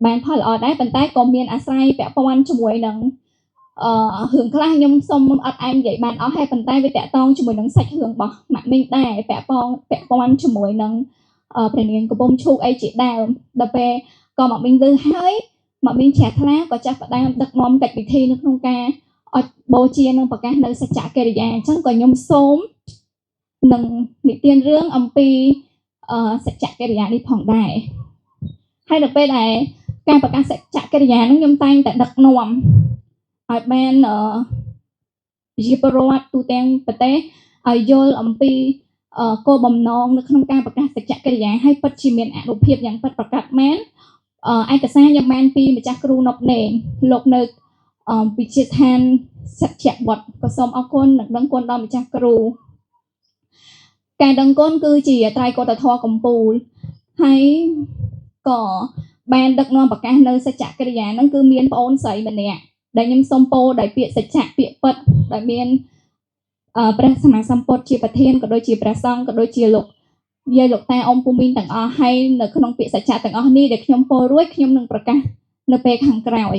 បានផលល្អដែរប៉ុន្តែក៏មានអាស្រ័យពាក់ព័ន្ធជាមួយនឹង រឿងខ្លះខ្ញុំសូមអត់អាចនិយាយបានអស់ហើយប៉ុន្តែវាតាក់ទងជាមួយនឹងសាច់រឿងរបស់ម៉ាក់មីងដែរពាក់ព័ន្ធជាមួយនឹងព្រះនាងកំពង់ឈូកអីជាដើមដល់ពេលក៏ម៉ាក់មីងលឺហើយម៉ាក់មីងជ្រះថ្លាក៏ចាប់ផ្ដើមដឹកនាំកិច្ចពិធីនៅក្នុងការអត់បូជានិងប្រកាសនៅសច្ចកិរិយាអញ្ចឹងក៏ខ្ញុំសូមនឹងនិទានរឿងអំពីសច្ចកិរិយានេះផងដែរហើយនៅពេលដែលការប្រកាសសច្ចកិរិយានឹងខ្ញុំតែងតែដឹកនាំឲ្យបានប្រជាពលរដ្ឋទូទាំងប្រទេសឲ្យយល់អំពីគោលបំណងនៅក្នុងការប្រកាសសច្ចកិរិយាឲ្យពិតជាមានអនុភាពយ៉ាងពិតប្រាកដមែនឯកសារខ្ញុំបានពីម្ចាស់គ្រូណប់ណេងលោកនៅវិទ្យាស្ថានសច្ចវត្តក៏សូមអរគុណនិងដឹងគុណដល់ម្ចាស់គ្រូការដឹងគុណគឺជាត្រៃកុដធម៌កម្ពូលហើយក៏បានដឹកនាំប្រកាសនៅសច្ចកិរិយាហ្នឹងគឺមានប្អូនស្រីម្នាក់ដែលខ្ញុំសូមពោលដោយពាក្យសច្ចៈពាក្យពិតដែលមានព្រះសម្មាសម្ពុទ្ធជាប្រធានក៏ដូចជាព្រះសង្ឃក៏ដូចជាលោកយាយលោកតាអ៊ំពូមីងទាំងអស់ហើយនៅក្នុងពាក្យសច្ចៈទាំងអស់នេះដែលខ្ញុំពោលរួចខ្ញុំនឹងប្រកាសនៅពេលខាងក្រោយ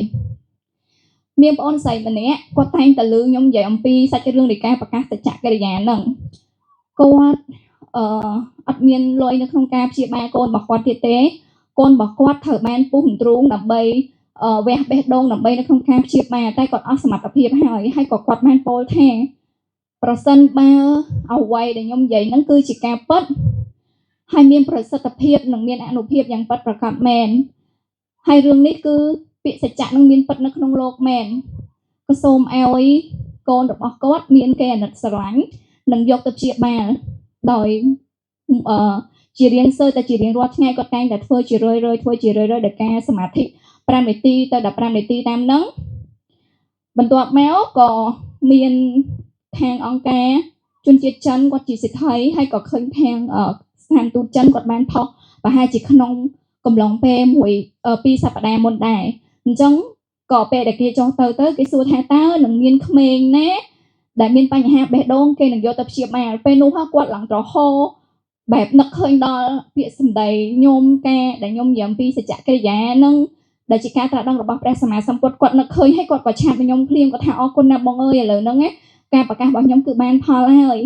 មានប្អូនស្រីម្នាក់គាត់តែងតែលឺខ្ញុំនិយាយអំពីសាច់រឿងនៃការប្រកាសសច្ចកិរិយាហ្នឹងគាត់អត់មានលុយនៅក្នុងការព្យាបាលកូនរបស់គាត់ទៀតទេកូនរបស់គាត់ត្រូវបានពុះអន្ទ្រូងដើម្បីវះបេះដូងដើម្បីនៅក្នុងការព្យាបាលតែគាត់អស់សមត្ថភាពហើយហើយក៏គាត់បានពោលថាប្រសិនបើអ្វីដែលខ្ញុំនិយាយហ្នឹងគឺជាការពិតហើយមានប្រសិទ្ធភាពនិងមានអនុភាពយ៉ាងពិតប្រាកដមែនហើយរឿងនេះគឺពាក្យសច្ចៈនឹងមានពិតនៅក្នុងលោកមែនក៏សូមឲ្យកូនរបស់គាត់មានគេអាណិតស្រឡាញ់និងយកទៅព្យាបាលដោយជារៀងសើតែជារៀងរាល់ថ្ងៃគាត់តែងតែធ្វើជារឿយៗធ្វើជារឿយៗដោយការសមាធិ5នាទីទៅ15នាទីតាមហ្នឹងបន្ទាប់មកក៏មានខាងអង្គការជនជាតិចិនគាត់ជាសិទ្ធិហើយក៏ឃើញខាងស្ថានទូតចិនគាត់បានផុសប្រហែលជាក្នុងកំឡុងពេល1 2សប្តាហ៍មុនដែរអញ្ចឹងក៏ពេលដែលគេចុះទៅគេសួរថាតើនឹងមានក្មេងណាដែលមានបញ្ហាបេះដូងគេនឹងយកទៅព្យាបាលពេលនោះគាត់ឡើងត្រហោបែបនឹកឃើញដល់ពាក្យសម្ដីខ្ញុំការដែលខ្ញុំនិយាយអំពីសច្ចកិរិយានឹងដែលជាការត្រាស់ដឹងរបស់ព្រះសម្មាសម្ពុទ្ធគាត់នឹកឃើញហើយគាត់ក៏ឆាតខ្ញុំភ្លាមគាត់ថាអរគុណណាស់បងអើយឥឡូវហ្នឹងការប្រកាសរបស់ខ្ញុំគឺបានផលហើយ